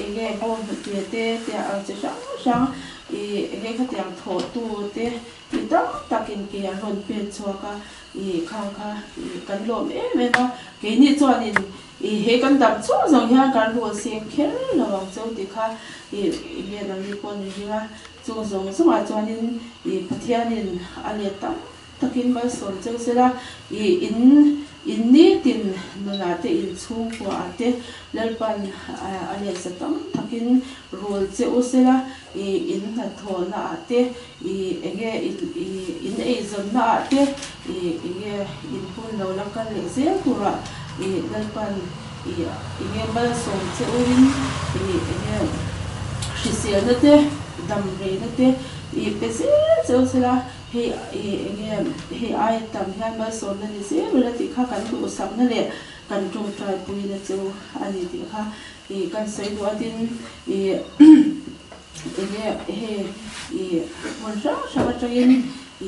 enge bawnghnute te te ang chi hrang hrang i enge khatiang thawhtu te mi tam takin ke an rawn pet chhuak a, i khang kha i kan lawm em em a, keini chuanin i he kan dam chhung zawng hian kan rul seng kher lo ang cheu tih kha i enge nangni pawh ni ring a, chung zawng zawngah chuanin i Pathianin a let tam Takin malsawm cheu sela, i in in nitin nunah te in chhungkuaah te Lalpan a lehsa tam takin rul che u sela, i in hnathawhnaah te, i enge i in eizawnnaah te, i enge in hun lo la kal leh zel turah i Lalpan i enge malsawm che uin i enge hriselna te, damreina te i pe zel cheu sela. Hei i enge hei ai tam hian malsawmna ni zel ula tih kha kan duhsakna leh kan tawngtai puina chu a ni tih kha i kan sawi duh a tin i enge hei i hmun hrang hrang atangin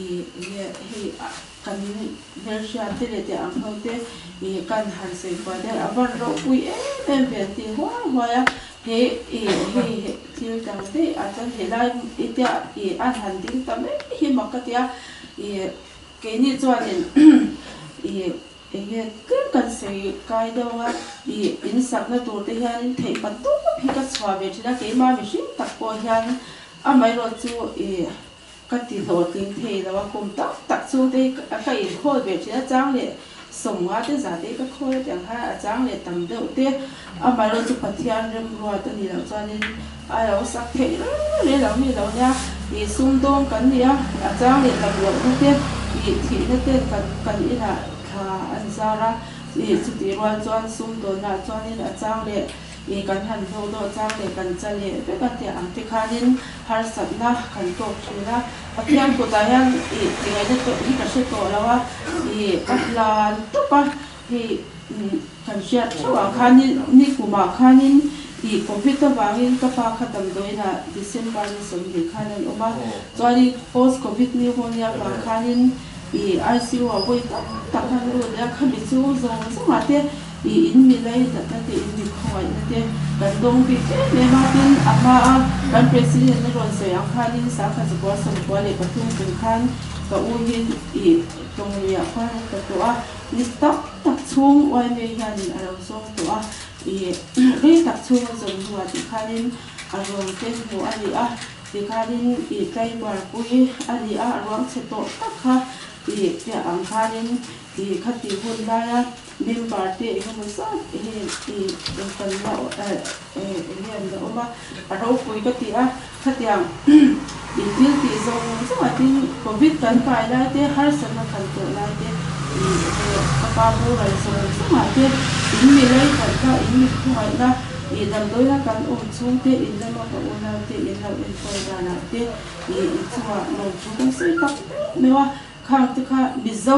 i enge hei kan hmelhriat te leh teh ang ho te i kan han sawi kual te a van ropui em em ve an ti huai huai a. He i hei thil dang daih ah chuan helai i tia i an han ding ta mai hi mak ka tia i keini chuanin i enge tlem kan sawi kai deuh a i in sakna tur te hianin theih pa tawp hi ka chhuah ve thin a keimah mihring tak pawh hian amaherawh chu i Ka ti hlawhtling thei lo a, kum tak tak chhung te hi ka inkhawl ve thin a chang leh sawmnga te za te hi ka khawl a tiang khan a chang leh tam deuh te amaherawh chu Pathian remruat a nih loh chuanin a lo sak theih reng reng lo ni lo nia ih sumdawng kan ni a, a chang leh dam lohna te ih thihna ten kan kan inah thla an zar a ih chutih rual chuan sumdawnah chuanin a chang leh I kan han hlawh dawh chang leh kan cha leh vek a tih ang te khanin harsatna kan tawk thin a. Pathian kutah hian i tingaihna tawh hi ka hre tawh lo a, i ka hlan tawp a, hei kan hriat theuh ah khanin ni kumah khanin i covid avangin ka pa kha damdawiinah December ni 20 khan an awm a, chuanin post covid pneumonia vang khanin i ICU ah vawi tam tak han lut leh a, khami chung zawng zawngah te I in mi leidatna te, in mi khawngaihna te kan dawng bik em em a, tin a hma a kan President a rawn sawi ang khanin Sangkhat 93 kum khan ka u hi i tawngluiah khan an ta tawh a, ni tak tak chhung uaimei hianin a lo zawng tawh a, i rei tak chhung a zawm hnuah tih khanin a ruang te hmuh a ni a, ti khanin i tlaivar pui a ni a, a ruang chhe tawh tak kha i piah ang khanin i khati hun laia Member te engemaw zat hi i inkalna enge an la awm a, a ropui ka ti a, khatiang i thil tih zawng zawng ah tin covid kan kai lai te, harsatna kan tawh lai te, i enge ka pa boral zawng zawng ah te in mi lei khat kha in mi khawngaihna I damdawiina kan awm chhung te, in lama ka unau te in lo enkawl danah te i in chungah lawmthu kan sawi tak meuh meuh a. Khang te kha Mizo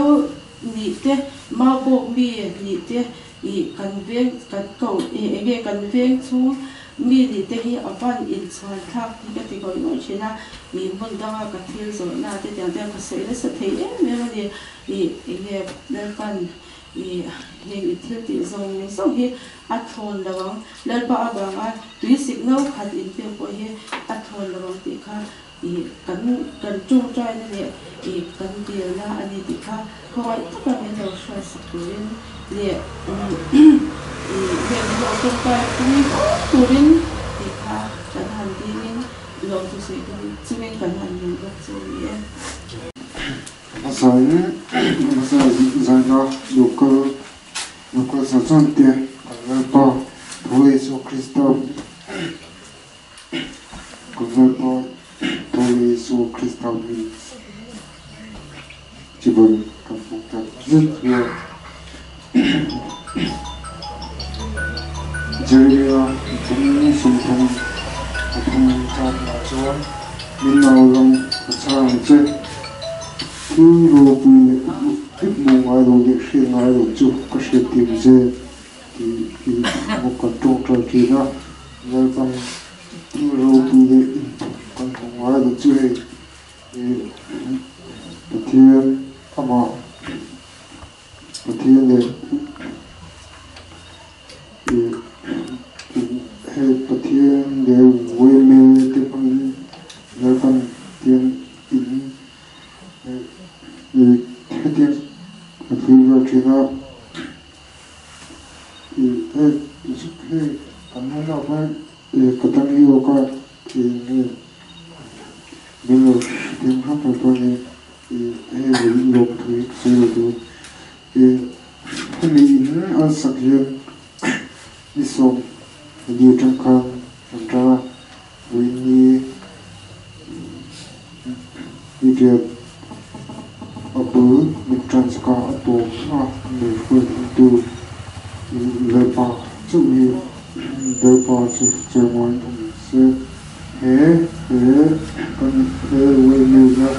nih te, Maubawk mi nih te i kan veng kan ko enge kan veng chhung mi nih te hi a van inchhuan thlak hi ka ti ngawih ngawih thin a. I hmun danga ka thil zawhna te tiang te ka sawi nasa thei em em a ni. I enge Lalpan I heng i thil tih zawng zawng hi a thlawn lo ang. Lalpa avanga tui sik no khat in pek pawh hi a thlawn lo ang tih kha i kan kan tawngtaina leh i kan dilna a ni tih kha khawngaih taka min lo hriatsak turin leh i heng min lo tawngtai pui fo turin tih kha kan han dilin lawmthu sawi chungin kan han ngen bawk chu a ni e. Hmasain hmasa zaina local local sachuan te kan Lalpa Thu Isua Krista kan Lalpa Thu Isua Krista hming chibai kan puk tak zet hian Jeremia thum 30 pathum changah chuan min nau lang a chhang ang che. Thil ropui leh ip hmuh ngai lo leh hriat ngai lo chu ka hriat tir che tih hi bawk kan tawngtai thin a. Lalpan thil ropui leh kan hmuh ngai lo chu hei Pathian amah Pathian leh hei Pathian leh Weme te hmangin Lalpan tiang in hetiang a thlir vel thin a hei hei kan nunah khan ka tan hi awk a enge min lo hrethiam hram hram dawn ni. Hei lawmthu hi ka sawi lo tur. Hemi in an sak hian ni 14 atang khan an tan a, vawiin ni 8 a bul min tan sak a, a tawp a mi hruai thangtu Lalpa chauh hi Lalpa chu chawimawiin awm se. He he kan he waymail-a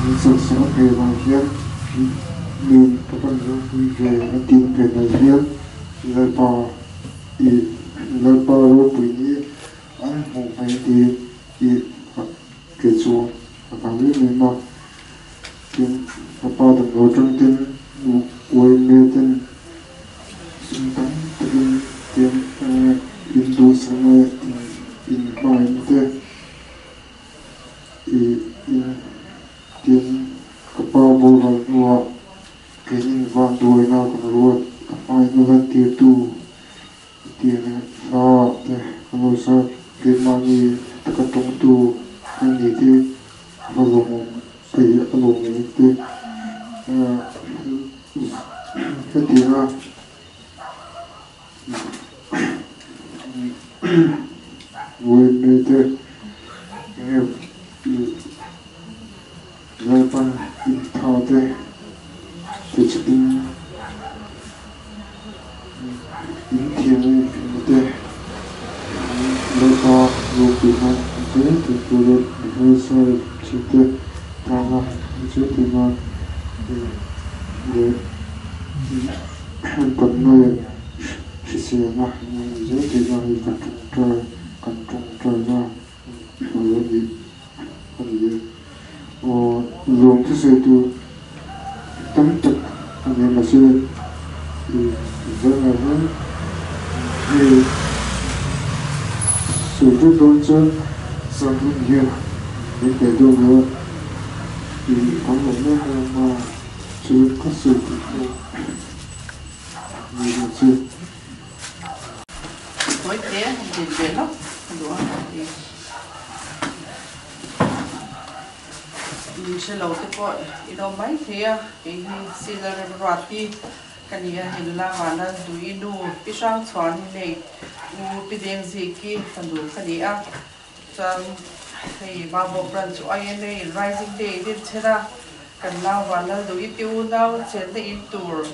min sawhsawh a phenah hian min ka pan ropui ve a tih phenah hian Lalpa i Lalpa ropui hi an hmuh mai tih i ke chu a vang em em a. Tin, ka pa damdawi atang ten waymail ten sum tam takin tiang in duhsakna leh in hmangaihna te ih in tin ka pa boral hnuah keinin vanduaina kan ruat a hmangaihna lantirtu tiang hla te kan lo sa keimahni taka tawngtu kan ni te a lawmawm a lawmawm te. Hetianga vawiin te enge Lalpan intha te tichhakin in thiam in hmu te Lalpa ropui nan zel thei turin mi harsa leh thin te tana zel thei nan leh kan leh hriselna zel thei nan hi kan tawngtai kan tawngtaina a lo ni a ni e. Aw lawm thusawi tur tam tak a ni mahse zanah hian hei sawi vek dawn chuan zan hun hian min pe dawn lo a tih kan lo mek a ma chu ka sawi tih pawh ni lo che. Tawi te han din ve lawk ka duh a ti. Min hre lo te pawh i lo mai thei a, kei hi Sila Remruati ka ni a, hei nula vana Dui nu Pi Hrangchhuan hi hei U Pi Dengziki fanu ka ni a, chuan hei Mamawh Branch YMA in Rising Day din chhen a, kan nau Vanlal Dui Pi unau chenna in tur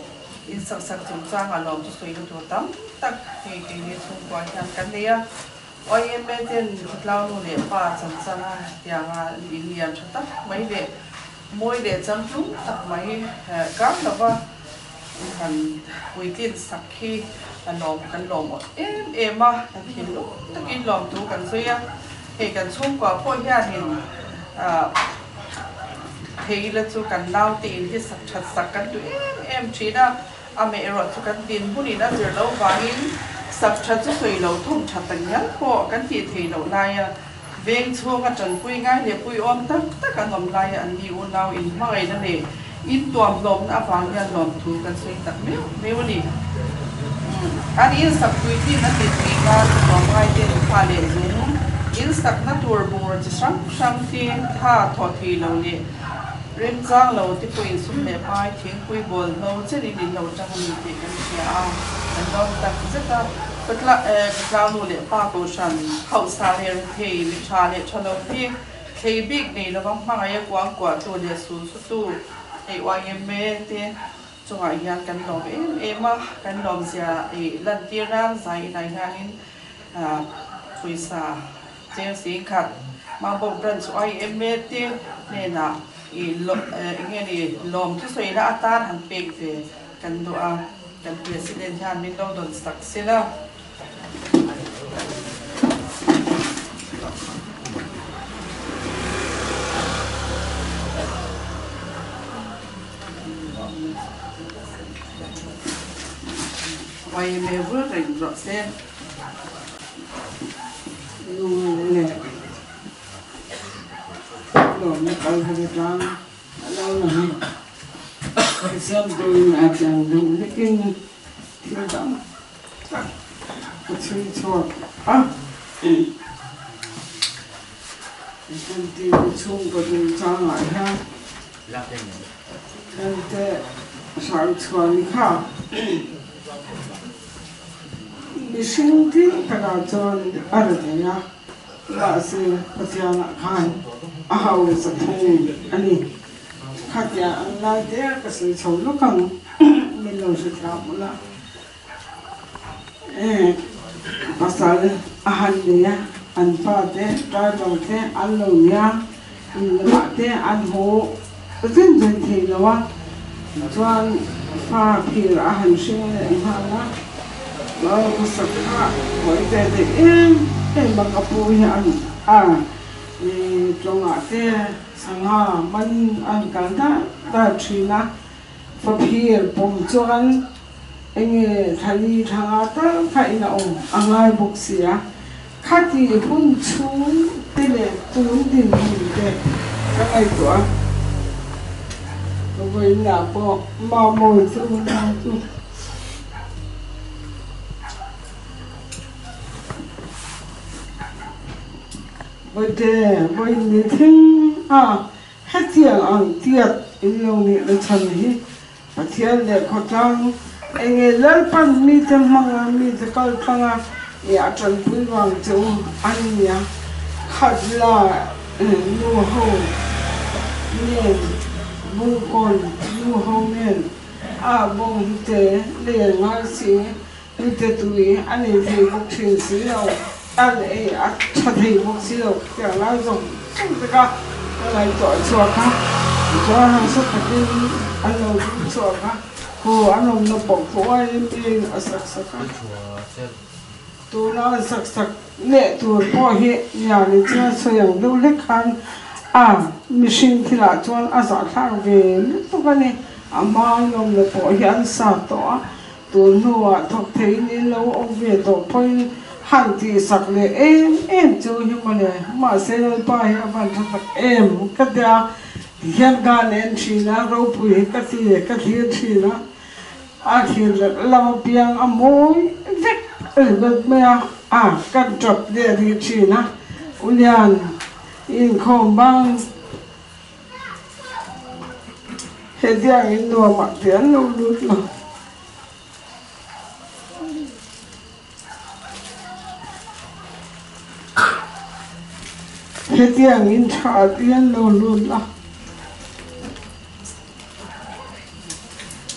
in sak sak chungchang a lawm chu sawi na tur tam. tak hei keini chhungkua hian kan nei a. YMA ten khawtlang nu leh pa chan chan a tianga in lian tha tak mai leh mawi leh changtlung tak mai kar lova han puitlin sak hi a lawm kan lawm em em a, kan thinlung takin lawmthu kan sawi a. Hei kan chhungkua pawh hianin thei ila chu kan naute in hi sak that sak kan duh em em thin a, amaherawh chu kan dinhmunin a zir loh vangin sak that chu sawi lo thawm that tak ngial pawh kan tih theih loh laia veng chhunga tanpui ngai leh puiawm tak tak an awm laia an ni unau inhmangaihna leh intuamhlawmna avang hian lawmthu kan sawi tak meuh meuh a ni. An insak puitlin a tih theih nan tlawmngai ten fa leh zung insakna tur bungraw chi hrang hrang te tha thawh thei lo leh remchang lo te pawhin sum leh pai thingpui bawl hno chenin in lo tang a ni tih kan hria a, kan lawm tak zet a. Khawtlang nu leh pa kohhran hausa leh rethei mi tha leh tha lo hi thlei bik nei lova hmangaih a kuangkuahtu leh sulsutu hei YMA te Chungah hian kan lawm em em a, kan lawmzia i lantir nan zai inah hianin pawisa cheng singkhat Mambaw Branch YMA te hnenah i enge ni lawm thusawiina atan han pek ve kan duh a, kan President hian min lo dawn sak sela. YMA vul reng rawh se. Nu leh lawmna kal kha ka tang a lo lang a, siamtuin a tiang deuh hlekin thil dang tak ka chhui chhuak a. Kan chhungkaw chungchangah hian Kan te hrangchhuan kha mihring thil takah chuan a ra thei a, mahse Pathianah khan a hausa thung a ni. Khatia an lai te ka sawi chho lawk ang, min lo hre thiam ula. Pasal a han nei a, an pa te driver te an lo nia, in lamah te an haw zen zen thei lo a, chuan fa phir a han hring leh nghal a, lo khawsak kha buai ve thei em em a, ka pu hi an a tlawngah te sangha man an kal dat dat thin a, fa phir pawm chuan. Enge thlali thla tal kha in a awm a ngai bawk sia, khati hun chhung te leh tun dinhmun te ka ngaihtuah a, ka vawiinah pawh Mamawi chu unau chu. Vawite vawiin ni thleng a hetiang ang tiat in lo nih na chhan hi Pathian leh khawtlang enge Lalpan mite hmanga mite kal tlanga i a tanpui vang che u a nia. Khat la nu ho nen Bungkawn nu ho nen a bawng hnute leh ngai si hnute tui a nei thei bawk thin si lo, an ei a tha thei bawk si lo tiang lai zawng zawng te kha ka ngaihtuah chhuak a, tichuan hausa takin an lo ding chhuak a, khu an awmna pawh khu YMA in a sak sak a, tuna an sak sak leh tur pawh hi Liani chuan sawi ang deuh hlek khan a mihring thilah chuan a zahthlak ve lutuk a ni, a hma an awmna pawh hi an sa tawh a. Tun hnuah thawk theiin in lo awm ve tawh pawhin han tihsak leh em em chu hi mawle, mahse Lalpa hi a van tha tak em ka ti a, tihian ka han en thin a, ropui hi ka ti ka thlir thin a, a thlir leh lam apiang a mawi vek ringawt mai a, a kan tap leh rih thin a, U Lian inkhawm bang. Hetiang in nuamah te an lo lut lo. Hetiang in tha te an lo lut la.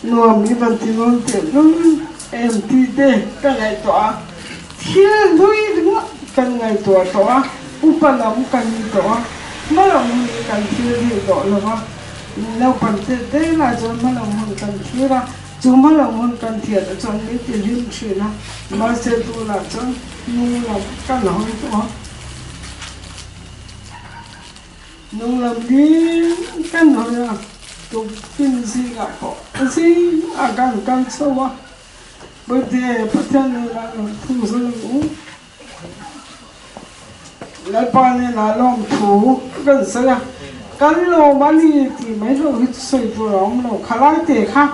Nuam i van ti nawn teh lul em tih te ka ngaihtuah a, thil hlui ringawt kan ngaihtuah tawh a, upa lam kan ni tawh a, hmalam hun hi kan thlir thei tawh lo va, naupang te te lah chuan hmalam hun kan thlir a, chu hmalam hun kan thiat ah chuan min ti hlim thin a, mahse tunah chuan hnung lam kan hawi tawh a. Nung lam ding kan hawi a, tuktin zingah pawh zing a kan kal chho a, Birthday Pathian hnenah lawm thu zawng ang u. Lalpa hnenah lawm thu kan sawi a, kan lawm a ni tih mai loh hi chu sawi tur a awm lo. Khalai te kha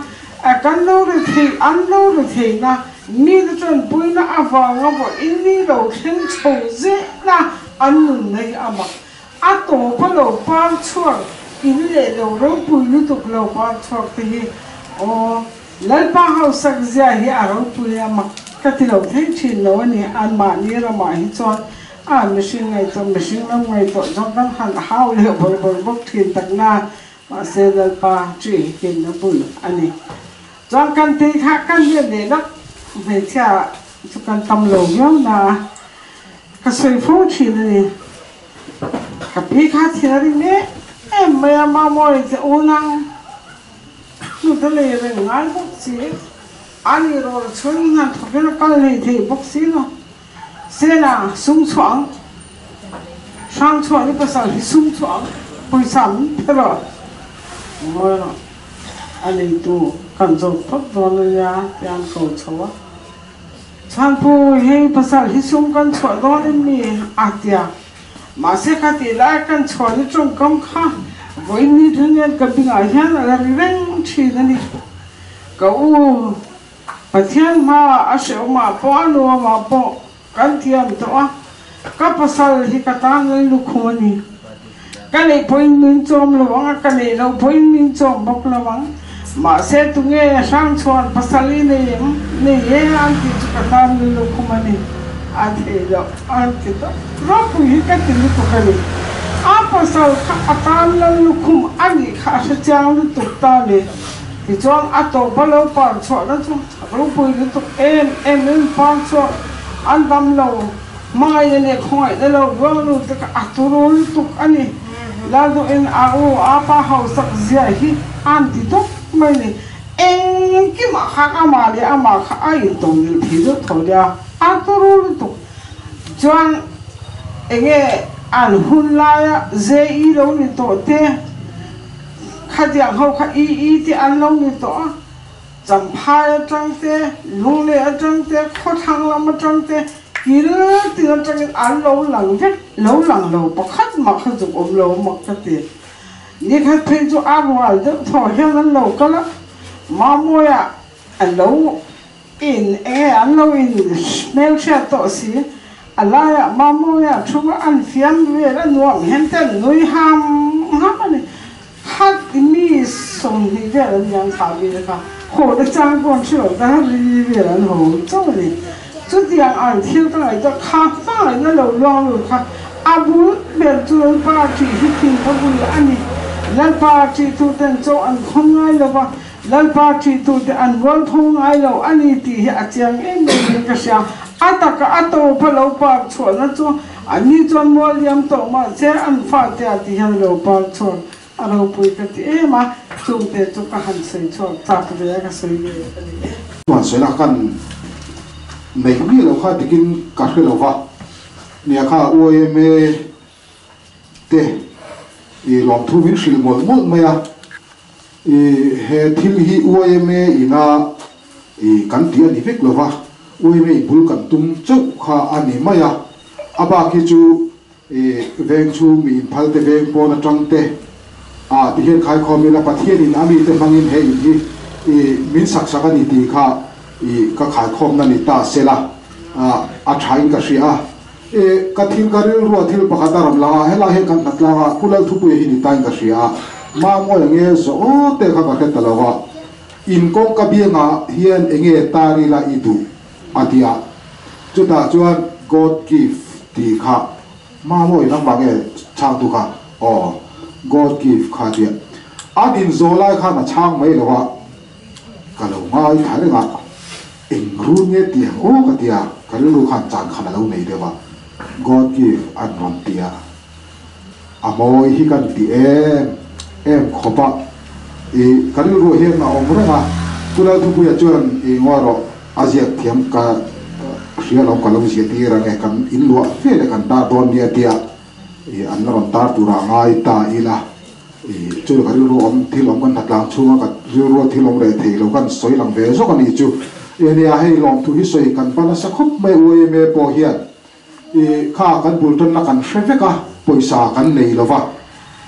kan lo ri theih, an lo ri theihna, mite tanpuina avanga vawiin ni lo thleng chho zehna an nunna hi a mak. A tawp a lo par chhuak in leh lo ropui lutuk lo par chhuak te hi aw Lalpa hausak zia hi a ropui a mak ka ti lo thei thin lo a ni. Anmahni ramah hi chuan a mihring ngaihtuah mihring ram ngaihtuah zawng kan han hau leh bawrh bawrh bawk thin tak na mahse Lalpa chi hi kin a bul a ni. Chuan kan tei kha kan lian leh lak hmeichhia chu kan tam lo viau na a ka sawi fo thin a ni. Ka pi kha thil a ring em em mai a, Mamawii te unau hnute lei reng ngai bawk si, a ni rawl chhung hian thawkin a kal hlei thei bawk si lo. Sela sum chhuah ang, hrang chhuah ni pasal hi sum chhuah ang, pawisa min pe rawh, ngawi rawh, a neitu kan zawt phawt dawn a nia tia an ko chho a. Chhanpu, hei pasal hi sum kan chhuah dawn em ni? a ti a. Mahse kha tih lai kan chhuah ni tawngkam kha vawiin ni thlengen ka bingah hian a la ri reng thin a ni. Ka u, Pathian hmaah a hrehawmah pawh a nuamah pawh kan thiam tawh a, ka pasal hi ka tan lal lukhum a ni. Ka neih pawhin min chawm lo ang a, ka neih loh pawhin min chawm bawk lo ang. Mahse, tunge Hrangchhuan pasal i nei em? Nei e, an tih chu ka tan lal lukhum a ni. A thei loh, an ti tawh. Ropui hi ka ti lutuk a ni. A pasal kha a tan lal lukhum a nih kha a hrechiang lutuk ta a ni. Tichuan, a tawpa lo par chhuahna chu ropui lutuk em em in par chhuak an dam lo. Hmangaihna leh khawngaihna lo ruang nu te kha a turu lutuk a ni. Lalduhin a u a pa hausak zia hi an ti dawp mai ni. Engkimah khan amah leh amah kha a intawmlilh thei deuh tho nia, a turu lutuk. Chuan enge an hun laia JE lo ni tawh te, khatiang ho kha EE te an lo ni tawh a. Champhai atang te, Lunglei atang te, Khawthlang lam atang te, kil tin atangin an lo lang vek, lo lang lo pakhat mah kha zuk awm lo mak ka ti. Nikhat phei chu a rual deuh thaw hian an lo kal a, Mamawia a lo in enge an lo in hmelhriat tawh si, a laiah Mamawia thu an fiam vel a nuam hian te an nui ham ham a ni. Khat i mi 20 vel an liam thlah ve kha haw te chang pawh an hre lo ta ri vel an haw chauh a ni. Chutiang ang thil ka ngaihtuah kha hmangaihna lo luang lut kha a bul ber chu Lalpa ṭih hi thing ka bul a ni. Lalpa ṭihtuten chaw an khawn ngai lo va, Lalpa ṭihtute an rual tho ngai lo a ni tih hi a chiang em em in ka hria. A taka a tawpa lo par chhuahna chu Anni chuan mual liam tawh mahse an fate ah ti hian lo par chhuak a ropui ka ti em a, chungte chu ka han sawi chhuak chak ve a ka sawi ve a ni e. Chuan sawi kan nei miah lo kha dikin ka hre lo va, nia kha YMA te i lawmthu min hrilh mawlh mawlh mai a, i he thil hi YMA ina I kan tih a ni vek lo va, uime i bul kan tum chauh kha a ni mai a, a bak hi chu i veng chhung mi inphal te veng pawn atang te ah ti hian khaikhawm ila Pathianin a mite hmangin he in hi i min sak sak a ni tih kha i ka khaikhawmna ni ta sela a thain ka hria a. I ka thil ka rilrua thil pakhat a rawn lang a, helai hian kan hnatlanga Pu Lalthupuia hi ni tain ka hria a, Mamawia nge zawh te kha ka hre ta lo va. In kawngka biangah hian enge tar ila i duh? a ti a. Chutah chuan God gift tih kha Mamawi nangmah nge chhangtu kha? Aw, God gift kha a ti a. An inzawh lai khan a chhang mai lo a, ka lo ngai thla reng a. Eng run nge ti ang aw ka ti a, ka rilru khan chan khan a lo nei deuh a, God give an rawn ti a, a mawi hi kan ti em em khawp a, i ka rilruah hian a awm reng a, Pu Lalthupuia chuan i ngawi rawh a ziak thiam ka hria lo ka lo ziah tir ang e, kan inluah fe leh kan tar dawn nia tia i an la rawn tar turah ngai ta ila. I chu ka rilru awm thil awm kan hlatlang chhunga ka rilrua thil awm reh thei lo kan sawi lang ve zawk a nih chu. E nia hei lawmthu hi sawi kan va nasa khawp mai YMA pawh hian i kha kan bul tanna kan hre vek a, pawisa kan nei lo va,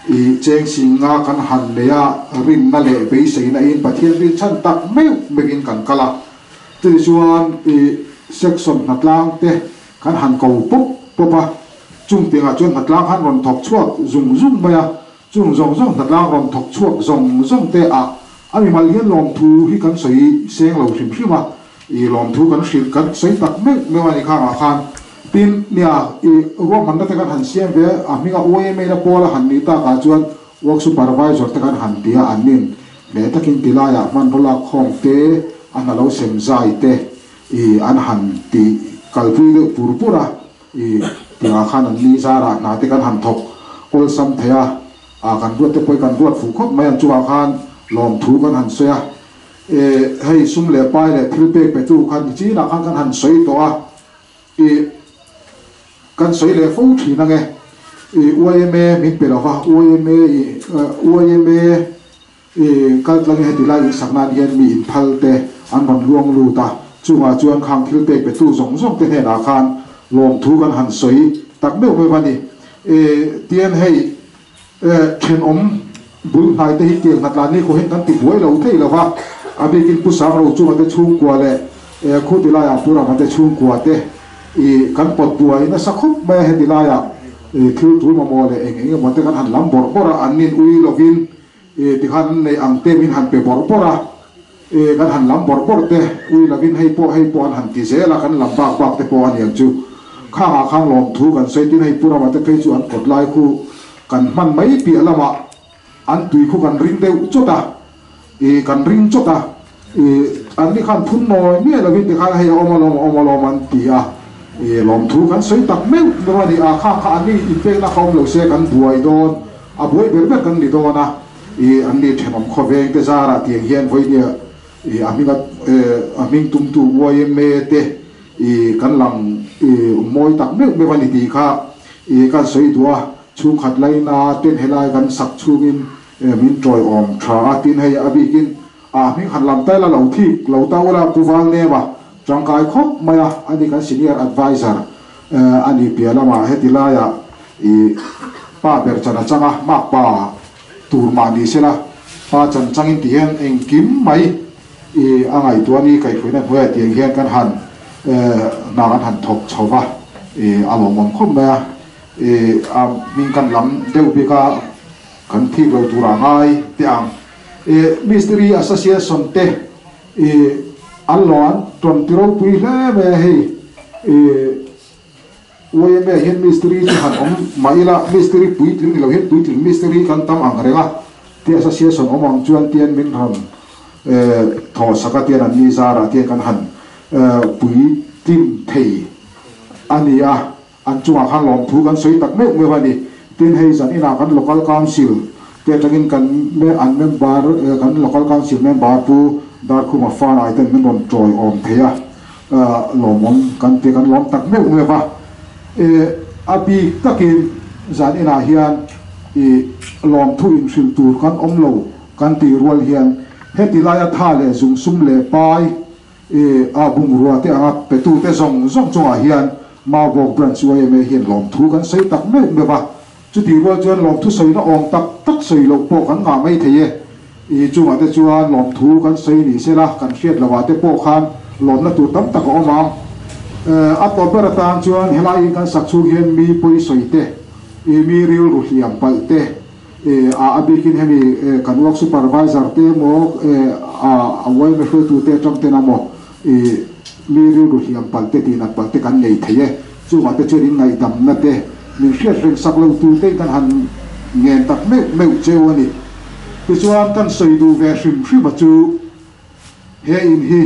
i cheng singa kan han nei a, rinna leh beiseina in Pathian rin chhan tak meuh meuhin kan kal a. Chutichuan i section hnatlang te kan han ko pawp pawp a, Chung tiangah chuan hnatlang han rawn thawk chhuak zung zung mai a, chung zawng zawng hnatlang rawn thawk chhuak zawng zawng te ah a mimal hian lawmthu hi kan sawi seng lo hrim hrim a, i lawmthu kan hrilh kan sawi tak meuh meuh a ni khangah khan. Tin, nia, i ruahmanna te kan han siam ve a, hminga YMA na pawl a han nih takah chuan Work Supervisor te kan han ti a, an nin leh takin ti laiah hmanraw lak khawm te, a hna lo sem zai te i an han ti kalpui deuh pur pur a. I tirah khan an ni zarah hna te kan han thawk awlsam thei a, a kan ruat te pawh hi kan ruat fuh khawp mai ang chungah khan lawmthu kan han sawi a, e hei sum leh pai leh thil pek pe tu khan ni chinah khan kan han sawi tawh a, i kan sawi leh fo thin ang e, i yma min pe lova yma i yma I kal tlang i heti lai insak nan hian mi inphal te an rawn luang lut a, chungah chuan khang thil pek petu zawng zawng te hnenah khan lawmthu kan han sawi tak meuh meuh a ni. I tian hei thenawm bul hnai te hi kel hnatlan ni khaw hian kan ti buai lo thei lo va, a bikin Pu Sangro chunga te chhungkua leh Khuti laiah Pu Rama te chhungkua te i kan pawt buai nasa khawp mai a, heti laiah thil tul mamawh leh eng eng emaw te kan han lam bawrh bawrh a, an nin ui lovin E tikhan an nei ang te min han pe bawrh bawrh a, e kan han lam bawrh bawrh te, ui lovin hei pawh hei pawh an han ti zel a, kan lam bak bak te pawh a niang chu. Khangah khan lawmthu kan sawi tin hei Pu Rama te phei chu an kawt lai khu kan hman mai piah lamah an tui khu kan ring deuh chawt a, e kan ring chawt a, e an ni khan phun nawi miah lovin tikhan hei a awm alawm a awm alawm an ti a, e lawmthu kan sawi tak meuh meuh a ni a, khang kha an ni inpekna kha awm lo se kan buai dawn. A buai ber ber kan ni dawn a, i an ni thenawm khawveng te zarah tiang hian vawinia i a hminga a hming tumtu yma te i kan lang i mawi tak meuh meuh a ni tih kha i kan sawi duh a, chhungkhat laina ten helai kan sak chhungin min tawiawm tha a, tin hei a bikin a hming han lam taila lo thik lo ta ula Pu Valnema tangkai khawp mai a, ani kan senior adviser A ni piah lamah heti laiah i pa ber chan a chang a, mak pa tur mah ni sela, pa chan changin ti hian engkim mai i a ngaihtuah a ni, kaihhruaina hnuaiah tiang hian kan han hna kan han thawk chho va, i a lawmawm khawp mai a, i a hming kan lam deuh bik a, kan thik lo turah ngai teh ang. I Mistiri Association te I an lo an tawn ti ropui hle mai a hei i YMA hian mistiri chu han awm mah ila mistiri puitling ni lo hian puitling mistiri kan tam ang reng a ti association awm ang chuan tian min rawn thaw sak a tian an ni zarah tian kan han puitling thei a ni a. An chungah khan lawmthu kan sawi tak meuh meuh a ni. Tin, hei zan inah kan Local Council te atangin kan an member kan Local Council member Pu Darkhuma Fanai ten min rawn tawiawm thei a, lawmawm kan ti kan lawm tak meuh meuh a. A bik takin zan inah hian i lawmthu inhrilh tur kan awm lo kan tih rual hian heti laia tha leh zungsum leh pai I a bungrua te anga petute zawng zawng chungah hian Maubawk Branch yma hian lawmthu kan sawi tak meuh meuh a, chutih rual chuan lawmthu sawina awm tak tak sawi loh pawh kan ngah mai thei e. I chungah te chuan lawmthu kan sawi ni sela kan hriat lohah te pawh khan lawmna tur tam tak a awm ang. A tawp ber atan chuan helai in kan sak chhung hian mi pawi sawi te, i mi rilru hliam palh te, A a bikin hemi kan work supervisor te emaw a yma hruaitu te atang ten emaw i mi rilru hliam palh te tihnat palh te kan nei thei e. Chungah te chuan in ngaihdamna te min hriat reng sak lo tur te kan han ngen tak meuh meuh cheu a ni. Tichuan kan sawi duh ve hrim hrim a chu he in hi.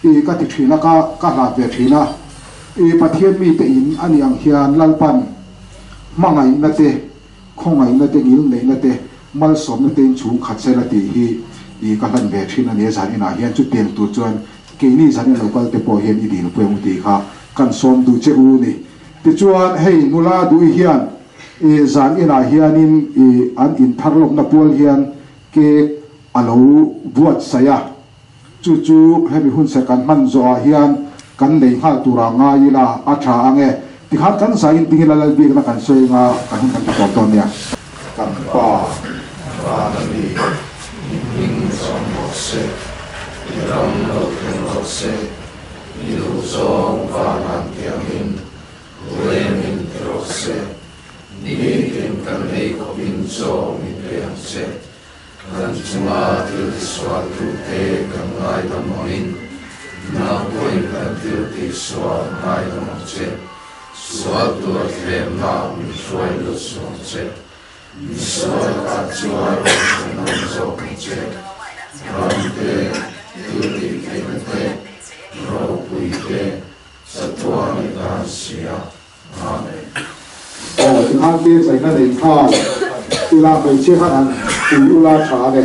I ka ti thin a, ka ka hlat ve thin a. I Pathian mite in a nih ang hian Lalpan hmangaihna te, khawngaihna te, ngilneihna te, malsawmna te in chhung khat sela tih hi i ka hlan ve thin a ni a. Zan inah hian chutiang tur chuan keini zan in lo kal te pawh hian i dil pui ang tih kha kan sawm duh che u ni. Tichuan hei nula duh hian i zan inah hianin i an inthar lawmna pual hian cake a lo buatsaih a. Chu chu hemi hun ser kan hman zawhah hian kan nei nghal turah ngai ila a tha ang e. Tikhan kan zaiin tingila Lalbiakna kan sawi anga kan hun kan ti tawp dawn nia. Kan Pa, Van a mi, i hming zawng rawh se, i ram lo thleng rawh se, i duh zawng van an tiangin ruemin ti rawh se, nitin kan ei khawpin chaw min pe ang che. Kan chunga thil tisualtute kan ngaidam angin, nang pawhin kan thil tihsual ngaidam ang che. Sual tura thlemna min hruai lut suh ang che. Misual lakah chuan min chhanawm zawk ang che. Ram te, thil tihtheihna te, ropui te, chatuan i tan si a. Amen. Aw tikhan te chaina nei nghal ila hmeichhia khan han pui ula tha a ni.